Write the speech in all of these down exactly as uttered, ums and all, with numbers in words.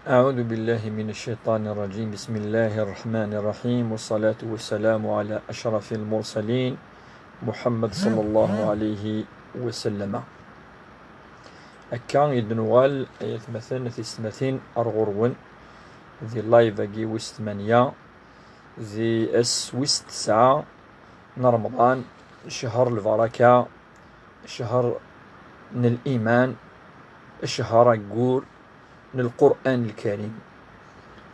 أعوذ بالله من الشيطان الرجيم. بسم الله الرحمن الرحيم. والصلاة والسلام على أشرف المرسلين محمد صلى الله عليه وسلم. Akka i d-nuɣal, ay atmaten, tisetmatin, ar ɣur-wen di live-agi wis tmanya, di ass wis tesɛa n Remḍan, ccher lbaraka, ccher n liman, ccher aggur n Lqur'an Lkarim,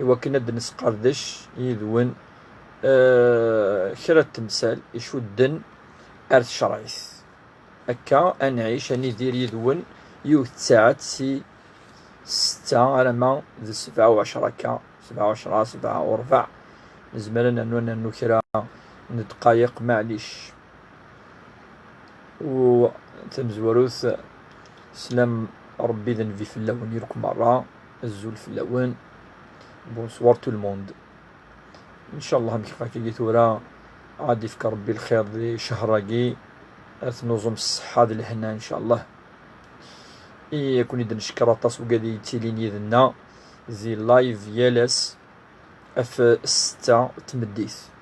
i wakken ad d-nesqerdec yid-wen, eh, kra n temsal icudden ar tcerɛit. Akka ad nɛic, ad nidir yid-wen yiwet tsaɛet si ssetta arama d sebɛa u ɛecra akka, sebɛa u ɛecra, sebɛa u rebɛa. Nezmer ad nernu, ad nernu kra n ddqayeq, maɛlic. U tamezwarut, slam Rebbi d Nnbi fell-awen yakk merra, azul fell-awen. Bonsoir tout le monde. Ncallah, amek akka tura, ad ifk Rebbi lxir di ccher-agi, ad tnuẓum s ṣṣeḥḥa d lehna, ncallah. I ad ken-id-neckeṛ aṭas wigad i yettilin yid-nneɣ di live yal ass ɣef ssetta n tmeddit.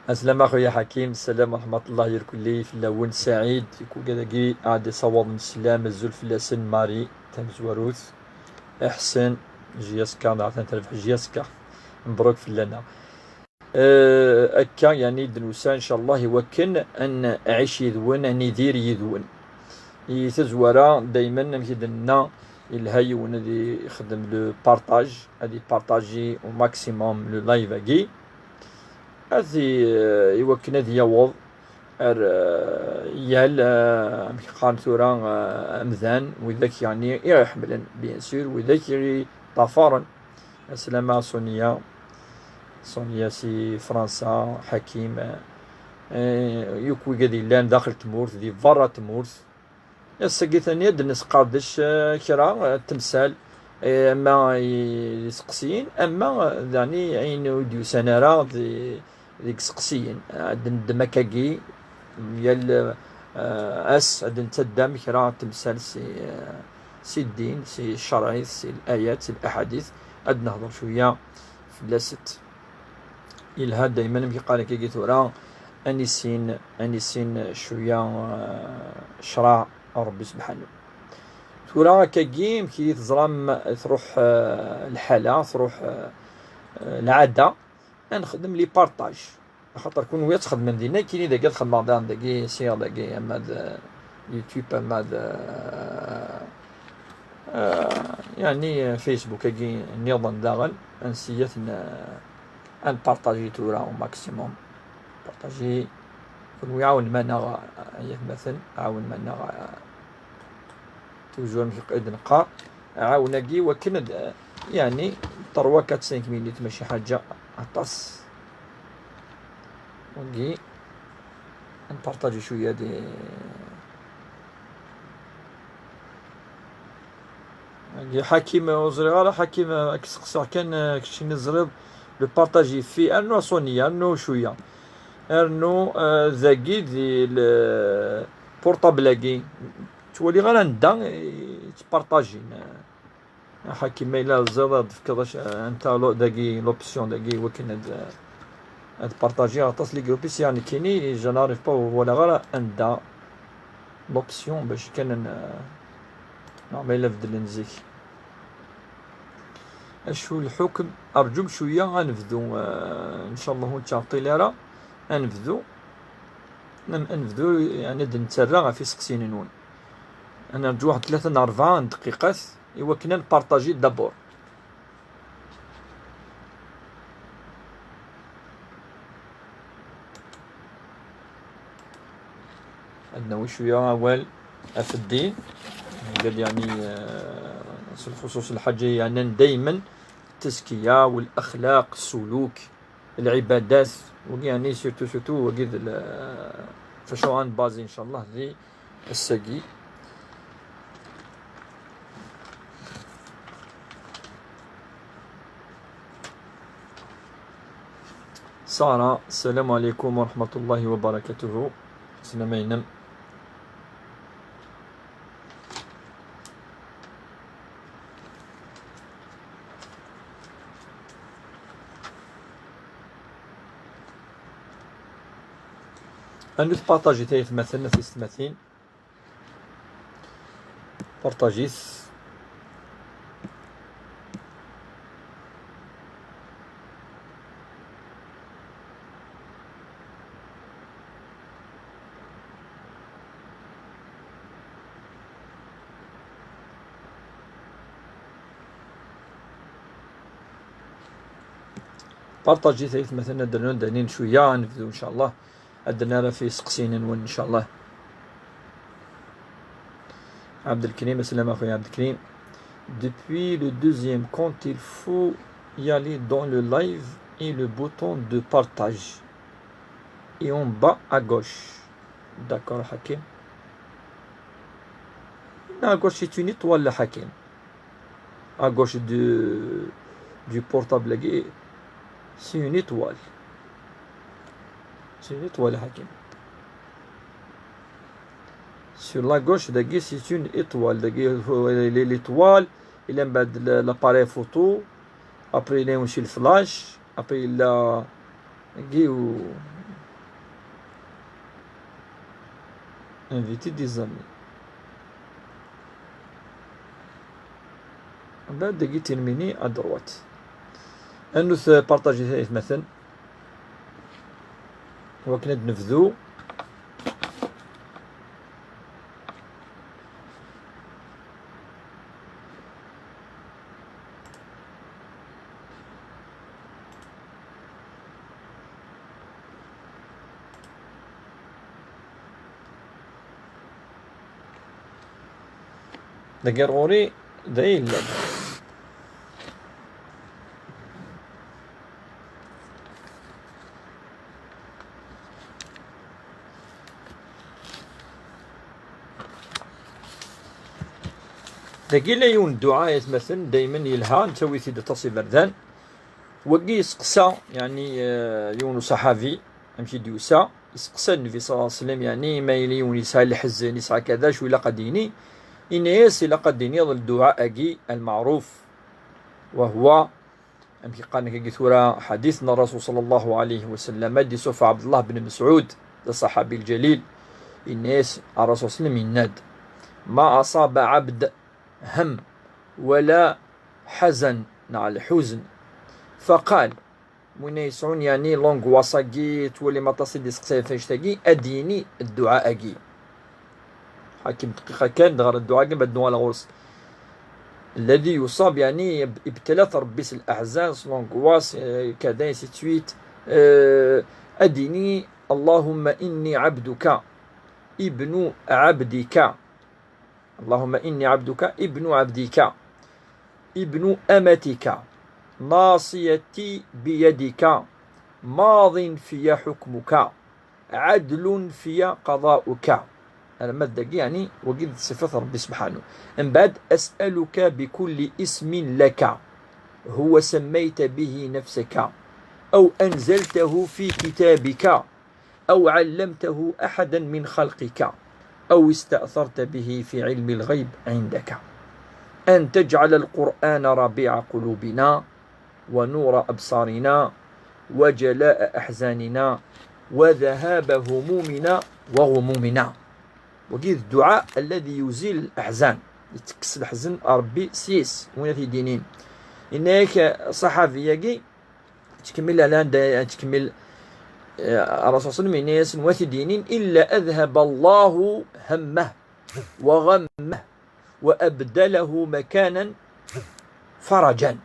Aslama a xuya Ḥakim, ssalam wa ṛeḥmatullahi irkelli fell-awen, Saɛid, i wigad-agi ad d-isawaḍen slam, azul fell-asen, Mari tamezwarut, Iḥsen, J S K, neɣ atan terbeḥ J S K. Mebruk fell-aneɣ. Eh, akka, yani, d-nusa, ncallah, i wakken ad nɛic yid-wen, ad nidir yid-wen. I tazwara, daymen, amek i d-nenna, yelha yiwen ad ixdem le partage, ad ipartaji au maximum le live-agi. Ad i, eh, i wakken ad yaweḍ ar, eh, yal, eh, amek qqaren tura, eh, amdan, widak, yani, i ɣ-iḥemmlen, bien sûr, widak i ɣ-iṭṭafaren. Aslama Sonia, Sonia si Fransa, Ḥakim, eh, yakk wigad yellan daxel tmurt, di berra tmurt. Ass-agi tani ad d-nesqerdec, eh, kra, eh, temsal, eh, ama i, d iseqsiyen, ama, eh, dani ayen ur d-yusan ara di, deg iseqsiyen. Ad d-neddem akkagi, yal, eh, ass ad d-nettaddam kra n temsal si, eh, si ddin, si ccerɛit, si layat, si laḥadit, ad d-nehder cwiya fell-asent. Yelha daymen, amek yeqqar akkagi tura, ad nissin, ad nissin cwiya, eh, ccṛeɛ n Ṛebbi subḥanu. Tura akkagi, amek i teẓram, truḥ, eh, lḥala, truḥ, eh, lɛada, ad nexdem les partages. Axaṭer kunwi ad txedmem dinna, nekkini dagi ad xedmeɣ daɣen dagi, siɣ dagi, ama d, eh, YouTube, ama d, eh, eh, yani, eh, Facebook-agi nniḍen daɣen, ansi ad ten-, eh, ad npartaji tura au maximum. Partaji, kunwi ɛawnem-aneɣ, ay atmaten, ɛawnem-aneɣ, eh, toujours amek i d-neqqar, ɛawen-agi wakken ad, yani, trois, quatre, cinq minutes, mačči ḥaǧa aṭas. Wagi, ad npartaji cwiya di, wagi, Ḥakim, ur ẓriɣ ara, Ḥakim, ad k-seqsiɣ kan, eh, keččini teẓriḍ, le partage yeffi, rnu a Sonia, rnu cwiya. Rnu, eh, dagi di le portable-agi. Ttwaliɣ ara anda i ttpartajin. Ḥakim, ma yella teẓriḍ, ad d-tefkeḍ ac-, anta lo-, dagi, l'option dagi, wakken ad, ad partajiɣ aṭas les groupes, si nekkini, je n'arrive pas, ur walaɣ ara anda l'option bac kan n-, neɣ ma yella beddlen zik. Acu lḥukm? Rǧum cwiya, ad nebdu, eh, ncallah ur nettɛeṭṭil ara, ad nebdu, ad nebdu, yani, ad nettarra ɣef iseqsiyen-nwen. Ad nerǧu waḥed tlata neɣ rebɛa n dqiqat i wakken ad npartaji d'abord. Ad nawi cwiya awal ɣef ddin. Nella, yani, eh, s lxuṣuṣ lḥaǧa yeɛnan daymen tazkiya, wal axlaq, ssuluk, lɛibadat, wagi, yani, surtout, surtout, wagi d l-, facu ad nbazi, ncallah, di ass-agi. Sara, السلام عليكم ورحمة الله وبركاته. Aslama-inem. Anut partager-it ay atmaten, a tiyessetmatin. Partager-it. Partager-it ay atmaten, ad d-rnun danin cwiya, ad nebdu ncallah. Ad d-nerr ɣef yisteqsiyen-nwen ncallah. Abdelkrim, assalam a xuya Abdelkrim. Depuis le deuxième compte, il faut y aller dans le live et le bouton de partage est en bas à gauche. D'accord, Hakim. À gauche, c'est une étoile, Hakim. À gauche de, du portable, c'est une étoile. C'est une étoile, Hakim. Sur la gauche, dagi, c'est une étoile. Dagi, l'étoile, il y a l'appareil photo. Après, il y a aussi le flash. Après, il y a Guillaume. Inviter des amis. Mbeɛd dagi tirmini à droite. Anut partager-it ay atmaten. Wakken ad nebdu. Dagi ar ɣur-i d ay yellan. Dagi la yiwen dduɛa, ay atmaten, daymen yelha, nettawi-t-id aṭas iberdan. Wagi yesteqsa, yeɛni, eh, yiwen uṣaḥabi, amek i d-yusa, yesteqsa Nnbi ṣalla Llahu ɛalayhi wa sallam, yeɛni, ma yella yiwen yesɛa leḥzen, yesɛa kada, acu ilaq ad d-yini? Yenna-yas, ilaq ad d-tiniḍ dduɛa-agi, al-maɛruf, wa huwa, amek i qqaren akka tura, ḥadit n Rasul ṣalla Llahu ɛalayhi wa sallam, ad d-isuffeɣ Ɛebdullah ben Mesɛud, d aṣaḥabi lǧalil, yenna-yas, Rasul ṣalla Llahu ɛalayhi wa sallam yenna-d, ma aṣaba ɛebd hem wala ḥazen, neɣ lḥuzn. Faqal, win ay yesɛun, yeɛni, l'angoisse-agi, twalim aṭas i d-iseqsayen f annect-agi, ad d-yini dduɛa-agi. Ḥakim dqiqa kan, dɣa dduɛa-agi, ma d-nuɣal ɣur-s. الذي يصاب، يعني، ابتلات ربي s leḥzen, s l'angoisse, euh, كذا, ainsi de suite. Euh, ad d-yini, اللهم إني عبدك، ابن عبدك. اللهم إني عبدك ابن عبدك ابن أمتك، ناصيتي بيدك، ماض في حكمك، عدل في قضاؤك. Alamma d dagi, yeɛni, wagi d ṣṣifat n Ṛebbi subḥanahu. Mbeɛd, أسألك بكل اسم لك هو سميت به نفسك أو أنزلته في كتابك أو علمته أحدا من خلقك أو استأثرت به في علم الغيب عندك أن تجعل القرآن ربيع قلوبنا ونور أبصارنا وجلاء أحزاننا وذهاب همومنا وغمومنا. Wagi d dduɛa الذي يزيل الأحزان, yettekkes leḥzen Ṛebbi s-yes, win ad t-id-yinin. Yenna-yak ṣṣaḥabi-agi, Tkemmel, ala anda tkemmel, eh, Rasul sallam yenna-yasen, wa t-id-yinin, إلا أذهب الله همه وغمه وأبدله مكانا فرجا.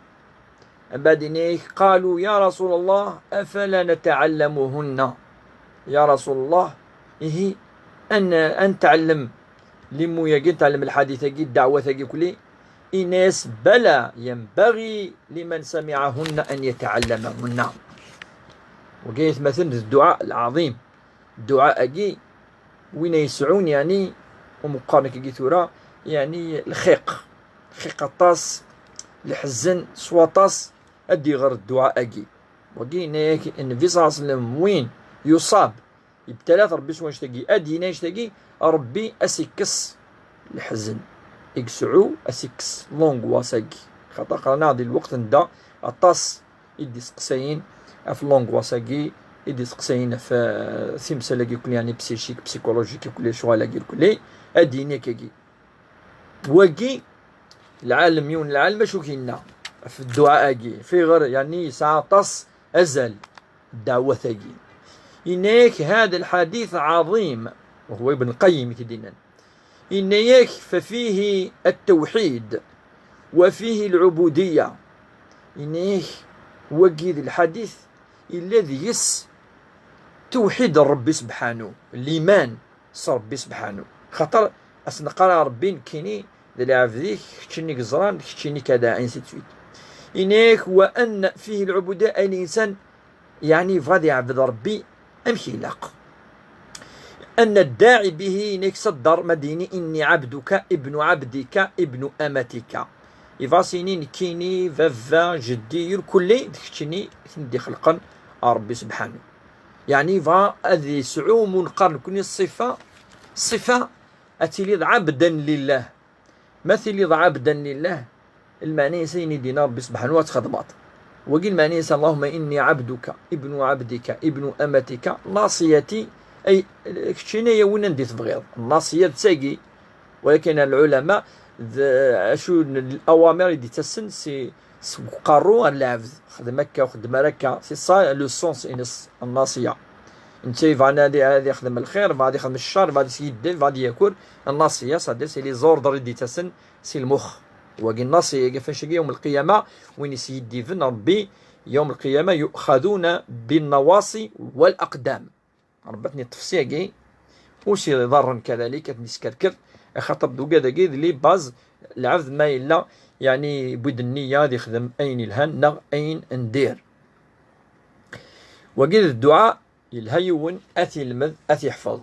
Mbeɛd yenna-yak, قالوا يا رسول الله أفلا نتعلمهن؟ Ya Rasul Allah, ihi, ad n-, ad nteɛlem limu-agi, nteɛlem lḥadit-agi, ddeɛwat-agi kulli? Yenna-yas, بلى، ينبغي لمن سمعهن أن يتعلمهن. Wagi, ay atmaten, d dduɛa lɛaḍim. Dduɛa-agi, win ay yesɛun, yeɛni, umeqqar nekk-agi tura, yeɛni, lxiq. Lxiq aṭas, leḥzen s waṭas, ad d-iɣer dduɛa-agi. Wagi, yenna-yak Nnbi ṣalla Llahu ɛalayhi wa sallam, win yusab, ibtalat Ṛebbi s wannect-agi, ad d-yini annect-agi, Ṛebbi ad s-ikkes leḥzen i yesɛu, ad s-ikkes l'angoisse-agi. Xaṭer qqaren-aɣ di lweqt n da, aṭas i d-iseqsayen ɣef l'angoisse-agi, i d-iseqsayen ɣef, eh, timsal-agi kulli, yani psychique, psychologique kulli, lecɣal-agi kulli, ad d-yini akkagi. Wagi, lɛalem, yiwen lɛalem, acu k-yenna ɣef dduɛa-agi? Fiɣer, yani, yesɛa aṭas azal ddeɛwat-agi. Yenna-yak: هذا الحديث عظيم، وهو ابن القيم i t-id-yennan. Yenna-yak: ففيه التوحيد وفيه العبودية. Yenna-yak: wagi d lḥadit yella deg-s tewḥid n Ṛebbi sebḥanu, liman s Ṛebbi sebḥanu. Xaṭer as-neqqar a Ṛebbi, nekkini d lɛebd-ik, keččini yeẓran, keččini kada, ainsi de suite. Yenna-yak: وأن فيه العبودية, ay linsan, yani, yebɣa ad iɛbed Ṛebbi amek ilaq. أن الداعي به, yenna-yak, ṣṣeddar ma d-yini: إني عبدك ابن عبدك ابن أمتك. Yebɣa as-yini: nekkini, baba, jeddi, irkelli, d keččini i ten-id-ixelqen a Ṛebbi sebḥanu. Yani, yebɣa ad yesɛu, mu neqqar nekkni ṣṣifa, ṣṣifa ad tiliḍ ɛabdan lillah. Ma tiliḍ ɛabdan lillah, lmeɛna-is ayen i d-yenna Ṛebbi sebḥanu ad txedmeḍ. Wagi lmeɛna-is: اللهم إني عبدك ابن عبدك ابن أمتك ناصيتي, ay, keččini a win anda i tebɣiḍ. Nnaṣiya d tagi, walakin lɛulama d acu n lawamir i d-ittasen si, seg uqerru ar lɛebd. Xdem akka, xdem ar akka. C'est ça le sens-ines, nnaṣiya. Netta yebɣa ad, ad ixdem lxir, yebɣa ad ixdem ccer, yebɣa ad s-yedden, yebɣa ad yaker. Nnaṣiya, c'est-à-dire, c'est les ordres i d-ittasen si lmux. Wagi nnaṣiya, ɣef wannect-agi yawm lqiyama, win i s-yeddiben Ṛebbi yawm lqiyama, يؤخذون بالنواصي والأقدام. Ṛebbi ad ten-iṭṭef syagi, u s iḍarren kadalik ad ten-iskerker, axaṭer d ugad-agi d les bases, lɛebd ma yella, yani, yewwi-d nniya ad ixdem ayen ilhan neɣ ayen n dir. Wagi d dduɛa, yelha yiwen ad t-ilmed, ad t-iḥfeḍ.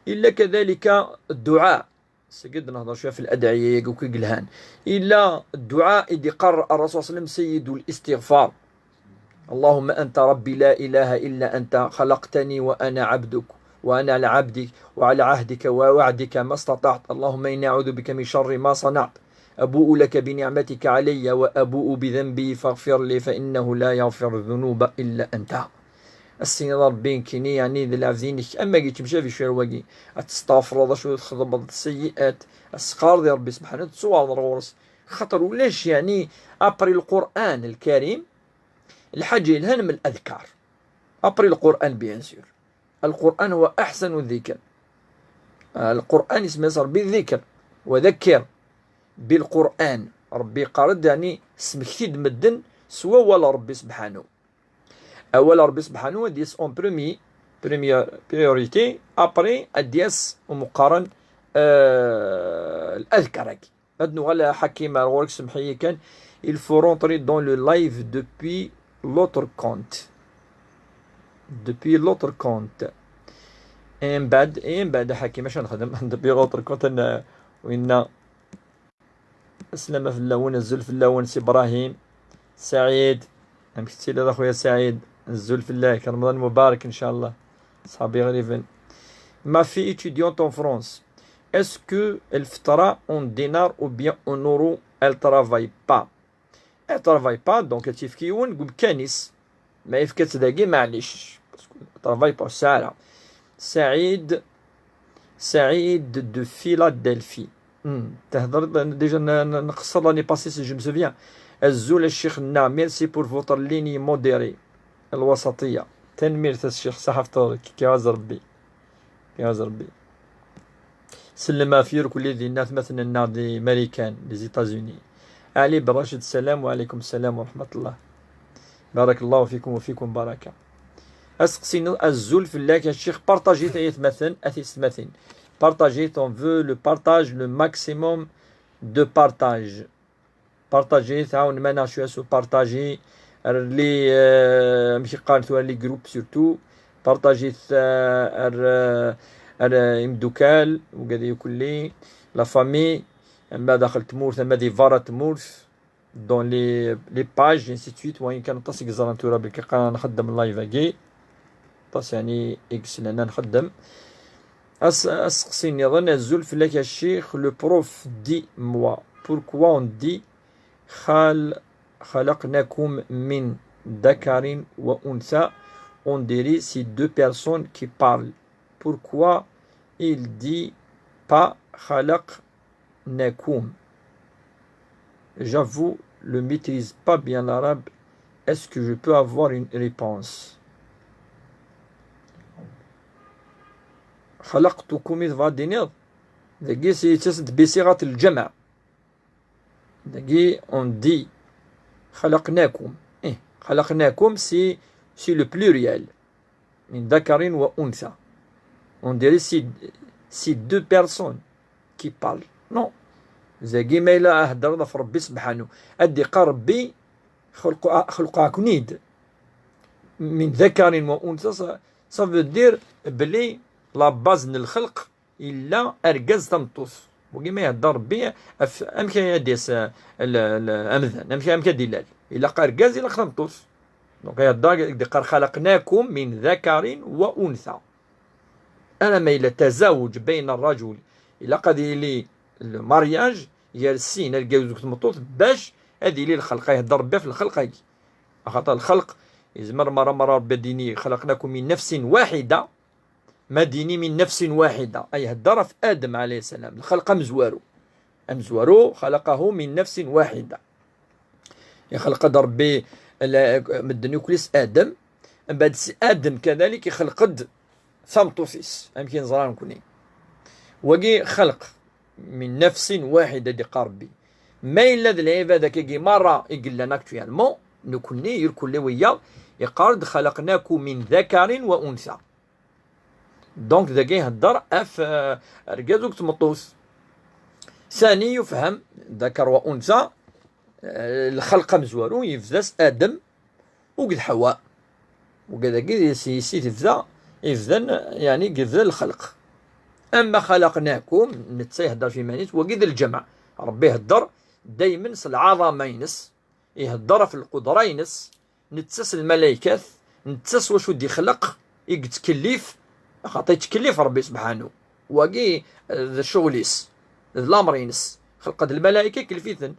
Illa kadalika dduɛa, sagi d-nehḍer cwiya f ladɛiya-agi akk i yelhan. Illa dduɛa i d-iqqar Ṛṛasul صلى الله عليه وسلم: سيد الاستغفار. اللهم أنت ربي لا إله إلا أنت خلقتني وأنا عبدك وأنا على عبدك وعلى عهدك ووعدك ما استطعت. اللهم إني أعوذ بك من شر ما صنعت. أبوء لك بنعمتك علي وأبوء بذنبي فاغفر لي فإنه لا يغفر الذنوب إلا أنت. As-tiniḍ a Ṛebbi, nekkini, yani, d lɛebd-inek, ama yettmcabi cwiya wagi, ad testeɣfreḍ, acu txedmeḍ d seyyi'at, ad s-teqqareḍ i Ṛebbi sebḥanu, ad tettuɛerḍeḍ ɣur-s. Xaṭer ulac, yani, après Lqur'an Lkarim, lḥaǧa yelhan m ladkar. Après Lqur'an, bien sûr. القرآن هو أحسن الذكر. القرآن يسمى ربي الذكر. وذكر بالقرآن. Ṛebbi yeqqar-d, yani, smekti-d medden s wawal Ṛebbi sebḥanu. Awal Ṛebbi sebḥanu ad d-yas en premier, première priorité, après ad d-yas umeqqaren, euh, ladkar-agi. Ad nuɣal a Ḥakim ar ɣur-k, semmeḥ-iyi kan. Il faut rentrer dans le live depuis l'autre compte. Depuis l'autre compte. Et mbeɛd, et mbeɛd a Ḥakim, acu nexdem? Depuis l'autre compte, ad n-, winna. Aslama fell-awen, azul fell-awen, si Ibrahim. Saɛid, amek tettiliḍ a xuya Saɛid? Azul fell-ak, Remḍan Mubarak, ncallah. Ṣṣḥab iɣriben. Ma fille étudiante en France, est-ce que lfeṭṭa en dinar ou bien en euro, elle travaille pas? Elle travaille pas, donc ad tt-yefk yiwen deg umkan-is. Ma yefka-tt dagi, maɛlic. Parce que elle travaille pas, ur tesɛi ara. Saɛid, Saɛid de Philadelphie. Hmm. Tehder, déjà n-, n-, nqeṣṣer l'année passée, si je me souviens. Azul a ccix-nneɣ, merci pour votre ligne modérée. Lwasaṭiya. Tanemmirt a ccix, saḥa fṭur-k, k-iɛuzz Ṛebbi. K-iɛuzz Ṛebbi. Sellem ɣef yirkelli dinna, atmaten-nneɣ di Marikan, les États-Unis. Ali Ben Racid, salam wa alaykum salam wa rahmatullah. Barakallahu fikum wa fikum baraka. Aseqsi-nni, azul fell-ak a ccix, partager-it ay atmaten, a tiyessetmatin. Partager-it, on veut le partage, le maximum de partage. Partager-it, ɛawnem-aneɣ cwiya s upartager, ar les, euh, amek i qqaren tura, les groupes surtout. Partager-it, euh, ar, euh, ar, euh, imdukal, wigad-agi kulli, la famille, ama daxel tmurt, ama di berra tmurt. Dans les, les pages, ainsi de suite, wayen kan aṭas i yeẓran tura belli qqaren nxeddem live-agi. Aṭas, yani, i yeslan ad nxeddem. As-, aseqsi nniḍen, azul fell-ak a ccix, le prof dit, moi, pourquoi on dit خل-، خلقناكم من ذكر وأنثى On dirait c'est deux personnes qui parlent. Pourquoi il dit pas خلقناكم? J'avoue, le maîtrise pas bien l'arabe. Est-ce que je peux avoir une réponse? خلقتكم i tebɣa d-tiniḍ? Dagi si-, yettas-d بصيغة الجمع. Dagi, on dit خلقناكم. Eh, خلقناكم, c'est, c'est le pluriel. من ذكر وأنثى. On dirait c'est, c'est deux personnes qui parlent. Non. Dagi ma yella heddreḍ ɣef Rebbi subḥanu, ad d-iqqar Rebbi خلق-, خلقكن-id. من ذكر وأنثى, ça, ça veut dire belli la base n lxelq yella argaz tameṭṭut. Wagi ma ihedder Rebbi ɣef amek ad d-yas, eh, l-, l-, amdan, amek, amek ad d-ilal. Ilaq argaz, ilaq tameṭṭut. Donc ihedder, ad d-iqqar خلقناكم من ذكر وأنثى. Alamma yella tazawuǧ bayna rrajul, ilaq ad yili le mariage gar sin, argaz d tmeṭṭut, bac ad yili lxelq. Ihedder Rebbi ɣef lxelq-agi. Axaṭer lxelq, yezmer merra merra Rebbi ad d-yini خلقناكم من نفس واحدة. Ma d-yini من نفس واحدة, ay ihedder ɣef Adem alayhi ssalam, lxelq amezwaru. Amezwaru, خلقه من نفس واحدة. Ixleq-d Rebbi l-, medden akk s Adem, mbeɛd si Adem kadalik ixleq-d tameṭṭut-is, amek i neẓra nekni. Wagi xelq من نفس واحدة, d-iqqar Rebbi. Ma yella d lɛibad akkagi merra i yellan actuellement, nekni, irkelli wiyaḍ, iqqar-d خلقناكم من ذكر وأنثى. Donc, dagi ihedder ɣef, eh, argaz akked tmeṭṭut. Sani yufhem, ذكر وأنثى, eh, lxelq amezwaru, yebda s Adem akked Ḥawa. Wagi dagi, si, si tebda, yebdan, yeɛni, yebda lxelq. Ama خلقناكم, netta ihedder f yiman-is, wagi d lǧemɛ. Rebbi ihedder daymen s lɛaḍama-ines. Ihedder ɣef lqudra-ines, netta s lmalaykat, netta s wacu d-ixleq, i yettkellif, axaṭer yettkellif Rebbi subḥanu. Wagi, eh, d ccɣel-is, d lamer-ines. Xelq-d lmalayka, ikellef-iten.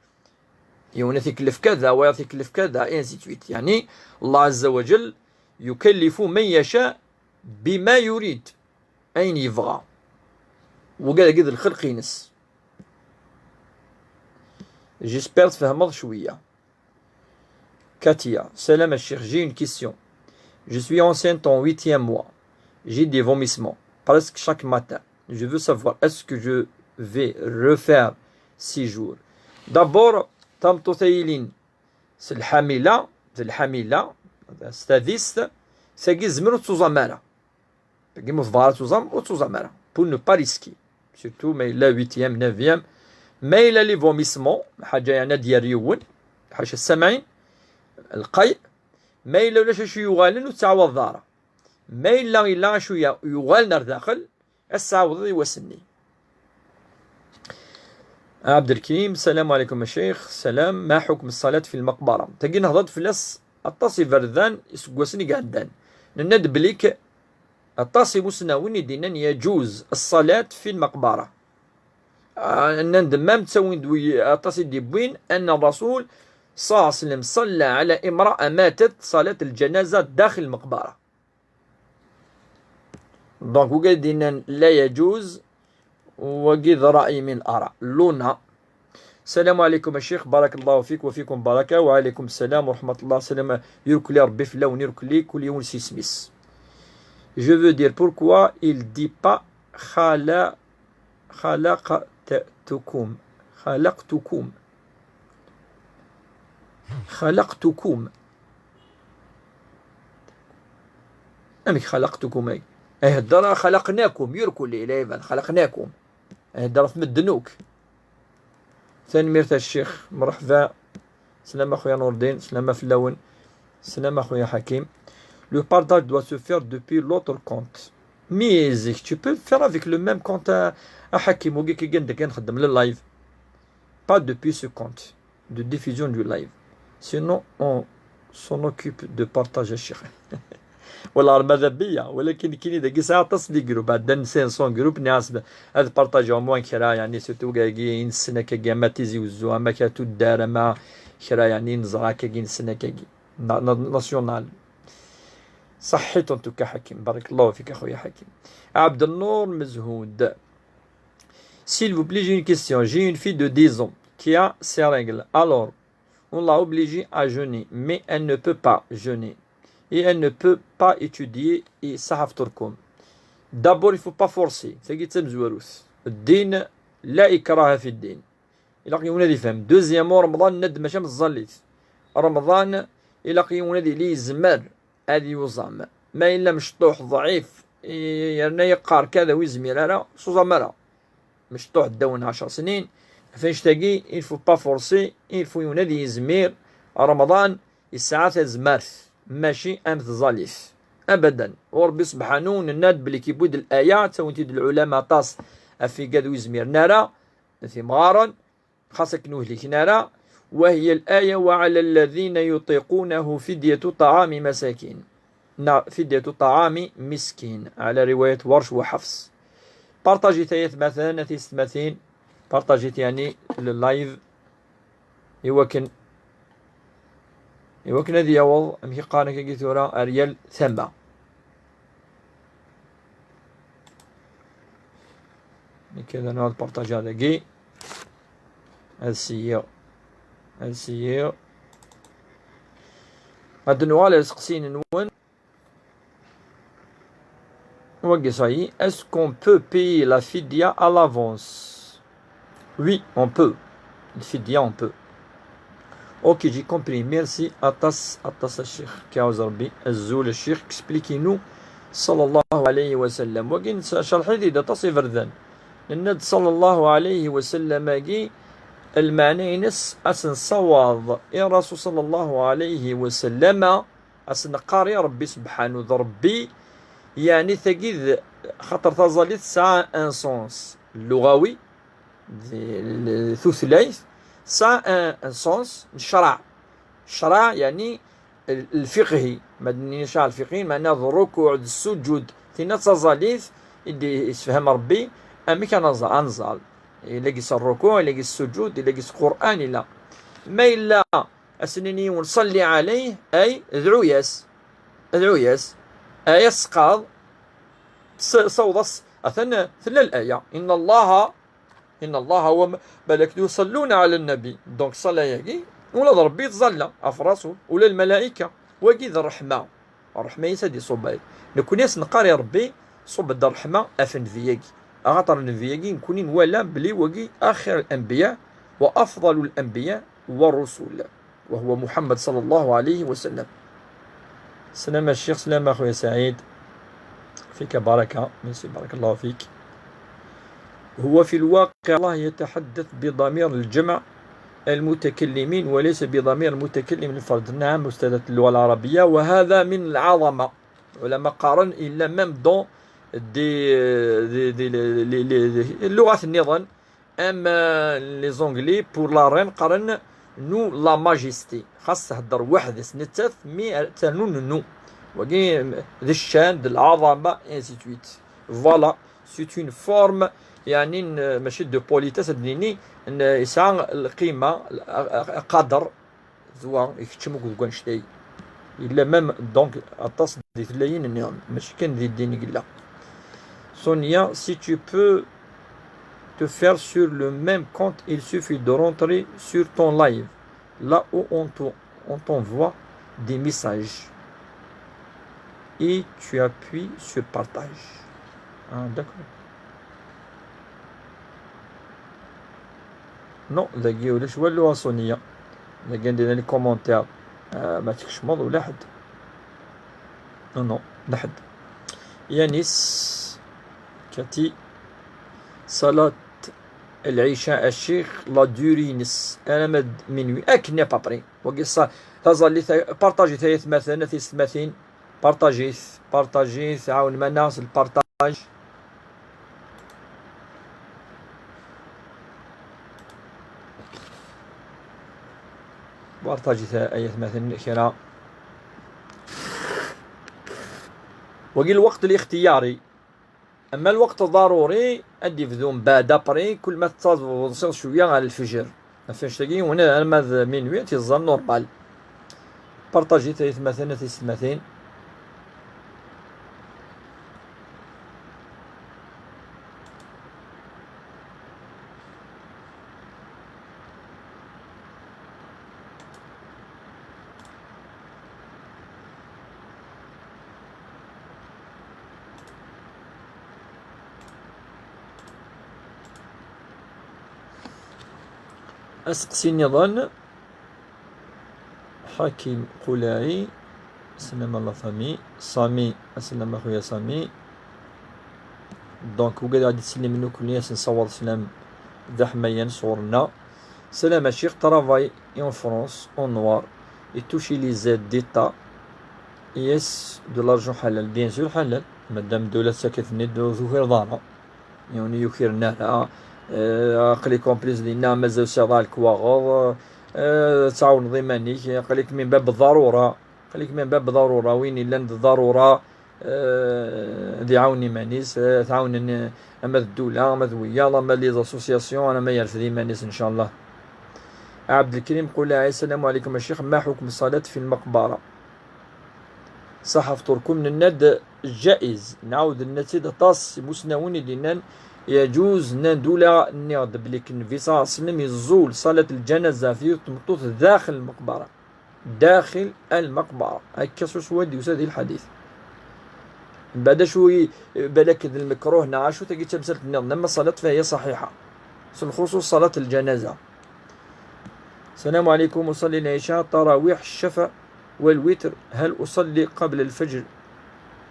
Yiwen ad t-ikellef kada, wayeḍ ad t-ikellef kada, et ainsi de suite. Yeɛni, Allah Azza wa Jal يكلف من يشاء بما يريد. Ayen yebɣa. Wagi d lxelq-ines. J'espère tfehmeḍ cwiya. Katia, salam a Cheikh, j'ai une question. Je suis enceinte en huitième mois. J'ai des vomissements presque chaque matin. Je veux savoir, est-ce que je vais refaire six jours? D'abord, tameṭṭut-a yellan s lḥamila, d lḥamila, s tadist, tagi tzemmer ur tettuẓam ara. Tagi ma tebɣa ad tuẓam, ur tettuẓam ara. Pour ne pas risquer. Surtout ma yella huitième, neuvième. Ma yella les vomissements, ḥaǧa yeɛni ad d-yerr yiwen, ḥaca ssamɛin, lqay. Ma yella ulac acu yuɣalen, ur tettɛawadeḍ ara. Ma yella, yella acu ya-, yuɣalen ar daxel, ad tettɛawadeḍ i wass-nni. Abdelkrim, salam alaikum a Cheikh. Salam, ma ḥukm ṣṣalat fi lmaqbara? Tagi nehḍer-d fell-as aṭas iberdan iseggasen i iɛeddan. Nenna-d belli k-, aṭas imusnawen i d-yennan يجوز الصلاة في المقبرة. Ah, nnan-d même ttawin-d wi-, aṭas i d-yewwin أن الرسول صلى الله عليه وسلم صلى على امرأة ماتت صلاة الجنازة داخل المقبرة. Donc, wagi d-yennan لا يجوز, wagi d ra'y min al-ara. Luna. السلام عليكم الشيخ، بارك الله فيك وفيكم بركة. وعليكم السلام ورحمة الله. Salam, irkelli Rebbi fell-awen, irkelli kul yiwen s yisem-is. Je veux dire, pourquoi il dit pas خلا-, خلقتكم؟ خلقتكم. خلقتكم. Amek خلقتكم ay? Ay hedder خلقناكم, irkelli, la iban, خلقناكم. Ay hedder ɣef medden akk. Tanemmirt a Ccix, mreḥba. Slama a xuya Nurdin, slama fell-awen. Slama a xuya Ḥakim. Le partage doit se faire depuis l'autre compte. Mais tu peux le faire avec le même compte à, à Hakim, wagi kan deg nxeddem le live. Pas depuis ce compte de diffusion du live. Sinon, on s'en occupe de partager, a Ccix. Wala ɣer mada biyya, walakin nekkini dagi sɛiɣ aṭas n les groupes, ɛeddan cinq cents groupes, nniɣ-as ad partageɣ au moins kra, yeɛni surtout wagi i nessen akkagi, ama Tizi Wezzu, ama kra tuddar, ama kra yeɛni neẓra akkagi nessen akkagi. Na-, na-, national. صحيت en tout cas حكيم، بارك الله فيك أخويا حكيم. عبد النور مزهود. S'il vous plaît, j'ai une question. J'ai une fille de dix ans qui a ses règles. Alors, on l'a obligée à jeûner, mais elle ne peut pas jeûner. Et elle ne peut pas étudier et صحة فطوركم. D'abord, il faut pas forcer. Tagi d tamezwarut. الدين لا إكراه في الدين. Ilaq yiwen ad ifhem. Deuxièmement, Remḍan, nenna-d mačči am tẓallit. Remḍan, ilaq yiwen ad yili yezmer ad yuẓam. Ma yella mecṭuḥ, ḍɛif, i-, yerna yeqqar kada ur yezmir ara, suẓam ara. Mecṭuḥ ddaw n ɛecṛ snin, ɣef annect-agi, il faut pas forcer, il faut yiwen ad yezmir. Remḍan yesɛa tazmert, mačči am tẓallit. Abadan. U Ṛebbi subḥanu, nenna-d belli kibud l-aya, ttawin-t-id lɛulama aṭas, ɣef igad ur yezmiren ara, timɣaren, xas akken ur hliken ara, وهي الآية: وعلى الذين يطيقونه فدية طعام مساكين. Neɣ فدية طعام مسكين، على رواية ورش وحفص. Partajit ay atmaten, a tiyessetmatin, partajit yeɛni le live, i wakken, i wakken ad yaweḍ, amek i qqaren akkagi tura, ar yal tama. Nekk ad nuɣal partajaɣ dagi. Ad seyyiɣ. Ad seyyiɣ. Ad nuɣal ar iseqsiyen-nwen. Wagi, ça y est, est-ce qu'on peut payer la fidya à l'avance? Oui, on peut. الفدية, on peut. Ok, j'ai compris. Merci aṭas, aṭas a ccix. K-, ɛuzz Ṛebbi. Azul a ccix, explique-nous. صلى الله عليه وسلم. Wagi, ncerḥ-it-id aṭas iberdan. Nenna-d صلى الله عليه وسلم-agi, lmeɛna-ines ad s-nessawaḍ i Ṛasul صلى الله عليه وسلم, ad s-neqqar i Ṛebbi subḥanu d Ṛebbi, yeɛni tagi d, xaṭer taẓallit tesɛa un sens luɣawi, d, l-, tutlayt, tesɛa un, un sens n ccṛeɛ. Ccṛeɛ, yeɛni l-, lfiqhi, ma d-nini ccṛeɛ lfiqhi, meɛna d ṛṛukuɛ, d ssuǧud, tinna d taẓallit i d-isefham Ṛebbi amek ad nẓa-, ad nẓal. Ila gis ṛṛukuɛ, ila gis ssuǧud, ila gis Qur'an, ila. Ma yella ad s-nini yiwen صلي عليه, ay, dɛu-yas. Dɛu-yas. Ay asqaḍ, s-, sawḍ-as, atan tella laya. إن الله، إن الله وملائكته يصلون على النبي. Donc, ṣṣala-yagi, ula d Ṛebbi yettẓalla ɣef ṛṛasul, ula lmalayka. Wagi d ṛṛeḥma. Ṛṛeḥma-is ad iṣubb. Nekkni ad s-neqqar i Ṛebbi, ṣubb-d ṛṛeḥma ɣef nnbi-yagi. Axaṭer nnbi-yagi, nekkni nwala belli wagi axir الأنبياء وأفضل الأنبياء والرسل، وهو محمد صلى الله عليه وسلم. سلام الشيخ، سلام أخويا سعيد، فيك بركة، merci، بارك الله فيك. هو في الواقع الله يتحدث بضمير الجمع المتكلمين وليس بضمير المتكلم الفرد. نعم أستاذة اللغة العربية، وهذا من العظمة. Lɛulama qqaren, illa même dans des, des, des, les, les, les, les, اللغات nniḍen, am, euh, les Anglais, pour la reine, qqaren nous la majesté. Xas thedder weḥd-s nettat, mi ternu nous. Wagi, euh, d ccan, d lɛaḍama, et ainsi de suite. Voilà, c'est une forme, yeɛni, n, mačči de politesse, ad d-nini, n, yesɛa lqima, l-, aqader, d wa ikeččem akk deg wanect-a. Yella même, donc, aṭas di tlayin nniḍen, mačči kan di ddin i yella. Sonia, si tu peux te faire sur le même compte, il suffit de rentrer sur ton live, là où on te, on t'envoie des messages. Et tu appuies sur partage. Ah, d'accord. Non, dagi ulac walu a Sonia. Dagi anda les commentaires, euh, ma tkecmeḍ ula ḥedd. Non, non, la ḥedd. Yanis, Cathy, salat lɛica a ccix, la durée-ines, alamma d minuit, akken à peu près. Wagi ṣṣa-, taẓallit, partajit ay atmaten, a tiyessetmatin, partajit, partajit, ɛawnem-aneɣ s lpartaj. Partajit ay atmaten kra. Wagi lweqt lixtiyari. Ama lweqt ḍaruri, ad d-ibdu mbeɛd après, kul ma tettaḍeḍ cwiya ɣer lfejr. Ɣef annect-agi, yiwen arma d minuit, ad t-iẓẓal normal. Partajit ay atmaten, a tiyessetmatin. Aseqsi nniḍen. Ḥakim Qulaɛi, slam a la famille. Sami, aslam a xuya Sami. Donc, wigad ad d-ittsellimen nekkni, ad sen-nessaweḍ sslam d aḥmayan sɣur-nneɣ. Salam a ccix, travail en France, en noir, et toucher les aides d'État, est-ce de l'argent halal? Bien sûr halal, madame ddula tettak-iten-id, ur tukireḍ ara. Yiwen ur yukiren ara. Eh, aql-ik en plus dinna mazal sɛiḍ lekwaɣeḍ, eh, tɛawneḍ iman-ik, aql-ik min bab ḍarura, aql-ik min bab ḍarura, win illan d ḍarura, eh, ad iɛawen iman-is, eh, tɛawnen, eh, ama d ddula, ama d wiyaḍ, ama d les associations, ama yerfed iman-is, ncallah. Ɛebdelkrim Qulaɛi, السلام عليكم الشيخ، ما حكم الصلاة في المقبرة؟ Ṣaḥa fṭurkum, nenna-d jaiz, nɛawed nenna-tt-id aṭas imusnawen i d-yennan yeǧuz, nnan-d ula nniɣ-d belli k Nnbi ṣalla Llahu ɛalayhi wa sallam yeẓẓul ṣalat lǧanaza ɣef yiwet n tmeṭṭut daxel lmeqbara, daxel lmeqbara, akka swaswa i d-yusa di lḥadit. Mbeɛd acu i, balak d lmekruh neɣ acu, tagi d tamsalt nniḍen, ama ṣṣalat fahiya ṣaḥiḥa, s lxuṣuṣ ṣalat lǧanaza. السلام عليكم، أصلي العشاء، التراويح، الشفع والوتر، هل أصلي قبل الفجر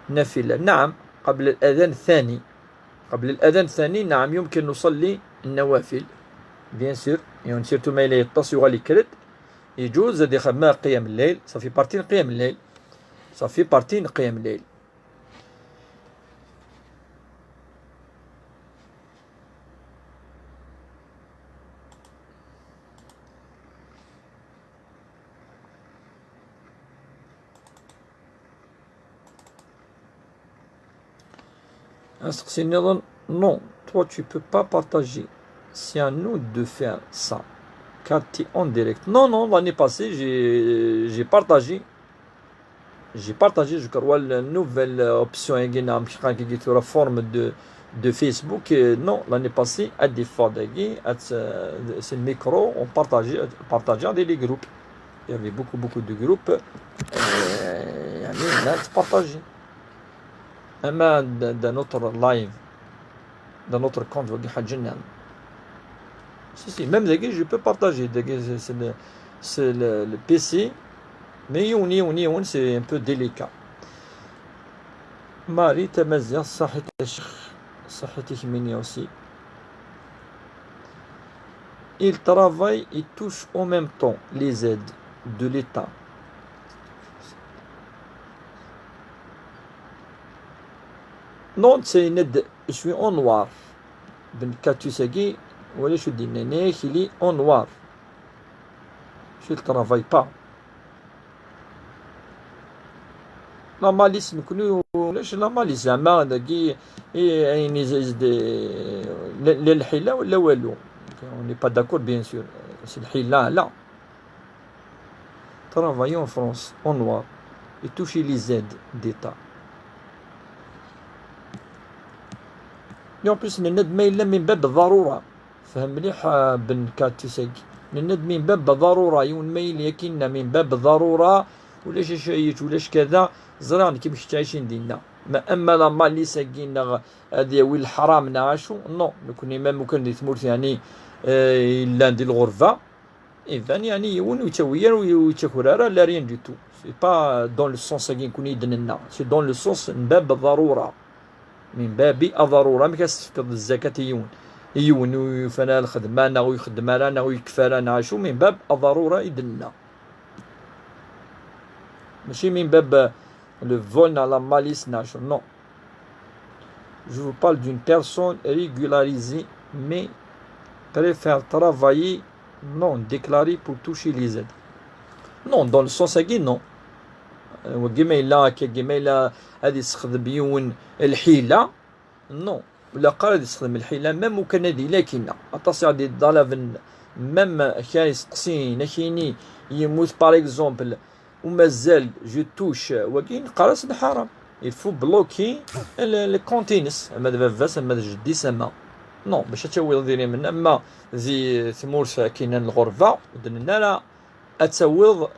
نافلة؟ نعم، قبل الأذان الثاني. قبل الأذان الثاني، نعم، يمكن نصلي النوافل. Bien sûr، يعني surtout ma yella yeṭṭes yuɣal yekker-d، يجوز ad ixdem قيام الليل، ça fait partie n qiyam الليل. Ça fait partie n qiyam الليل. Asteqsi nniḍen, non, toi tu peux pas partager. C'est à nous de faire ça. Car t'es en direct. Non, non, l'année passée, j'ai, j'ai partagé. J'ai partagé, je crois, la nouvelle option, il y a une forme de, de Facebook. Euh, non, l'année passée, à des fois, c'est le micro, on partageait, partageait dans les groupes. Il y avait beaucoup, beaucoup de groupes. Euh, يعني، لا تبارطاجي. أما d'un d'un autre live, d'un autre compte, وقي حاجة نعم. Si, si, même dagi, je peux partager. Dagi, c'est c'est le, c'est le, le P C. Mais yiwen, yiwen, yiwen, c'est un peu délicat. Marie Tamaziɣt, صحيت يا شيخ، صحيتك مني aussi. Il travaille et touche en même temps les aides de l'État. Non, c'est une aide, je suis en noir. Ben Katus-agi, wala acu d-yenna, il est en noir. Je ne travaille pas. La malice, nekkni ulac la malice, zeɛma dagi, i, ayen i, i, d-, la, la lḥila wala walu. On n'est pas d'accord, bien sûr. C'est lḥila, la. Travailler en France, en noir, et toucher les aides d'État. Et en plus, nenna-d ma yella min bab ḍarura. Fhem mliḥ, ah, Ben Katus-agi. Nenna-d min bab ḍarura, yiwen ma yili akinna min bab ḍarura, ulac acu ay yečč, ulac kada, ẓriɣ nekk mi kečč ɛicin dinna. Ma ama la malice-agi neɣ ad yawi leḥram neɣ acu, non, nekkni même ukan di tmurt, yeɛni, eh, yellan di lɣerba, iban yeɛni yiwen ur yettawi ara, ur yettaker ara, la rien du tout. C'est pas dans le sens-agi nekkni i d-nenna, c'est dans le sens n bab ḍarura. Min babi aḍarura, amek ad s-tefkeḍ zzakat i yiwen? I yiwen ur yufan ara lxedma, neɣ ur ixeddem ara, neɣ ur yekfi ara, neɣ acu, min bab aḍarura i d-nenna. Mačči min bab, euh, le vol neɣ la malice neɣ acu, non. Je vous parle d'une personne régularisée, mais préfère travailler non déclarée pour toucher les aides. Non, dans le sens-agi, non. Euh, wagi ma yella akka, wagi ma yella ad yessexdem yiwen lḥila, non. Ur ilaq ara ad yessexdem lḥila, même ukan ad yili akinna. Aṭas i ɣ-d-yeḍḍalaben, même kra yesteqsin, ak-yini yemmut, par exemple, umazal, je touche, wagi neqqar-as lḥaram. Il faut bloquer le, le compte-ines, ama d baba-s, ama d jeddi-s, ama. Non, bac ad tawiḍ idrimen, ama di tmurt akinna n lɣerba, ur d-nenna ara ad tawiḍ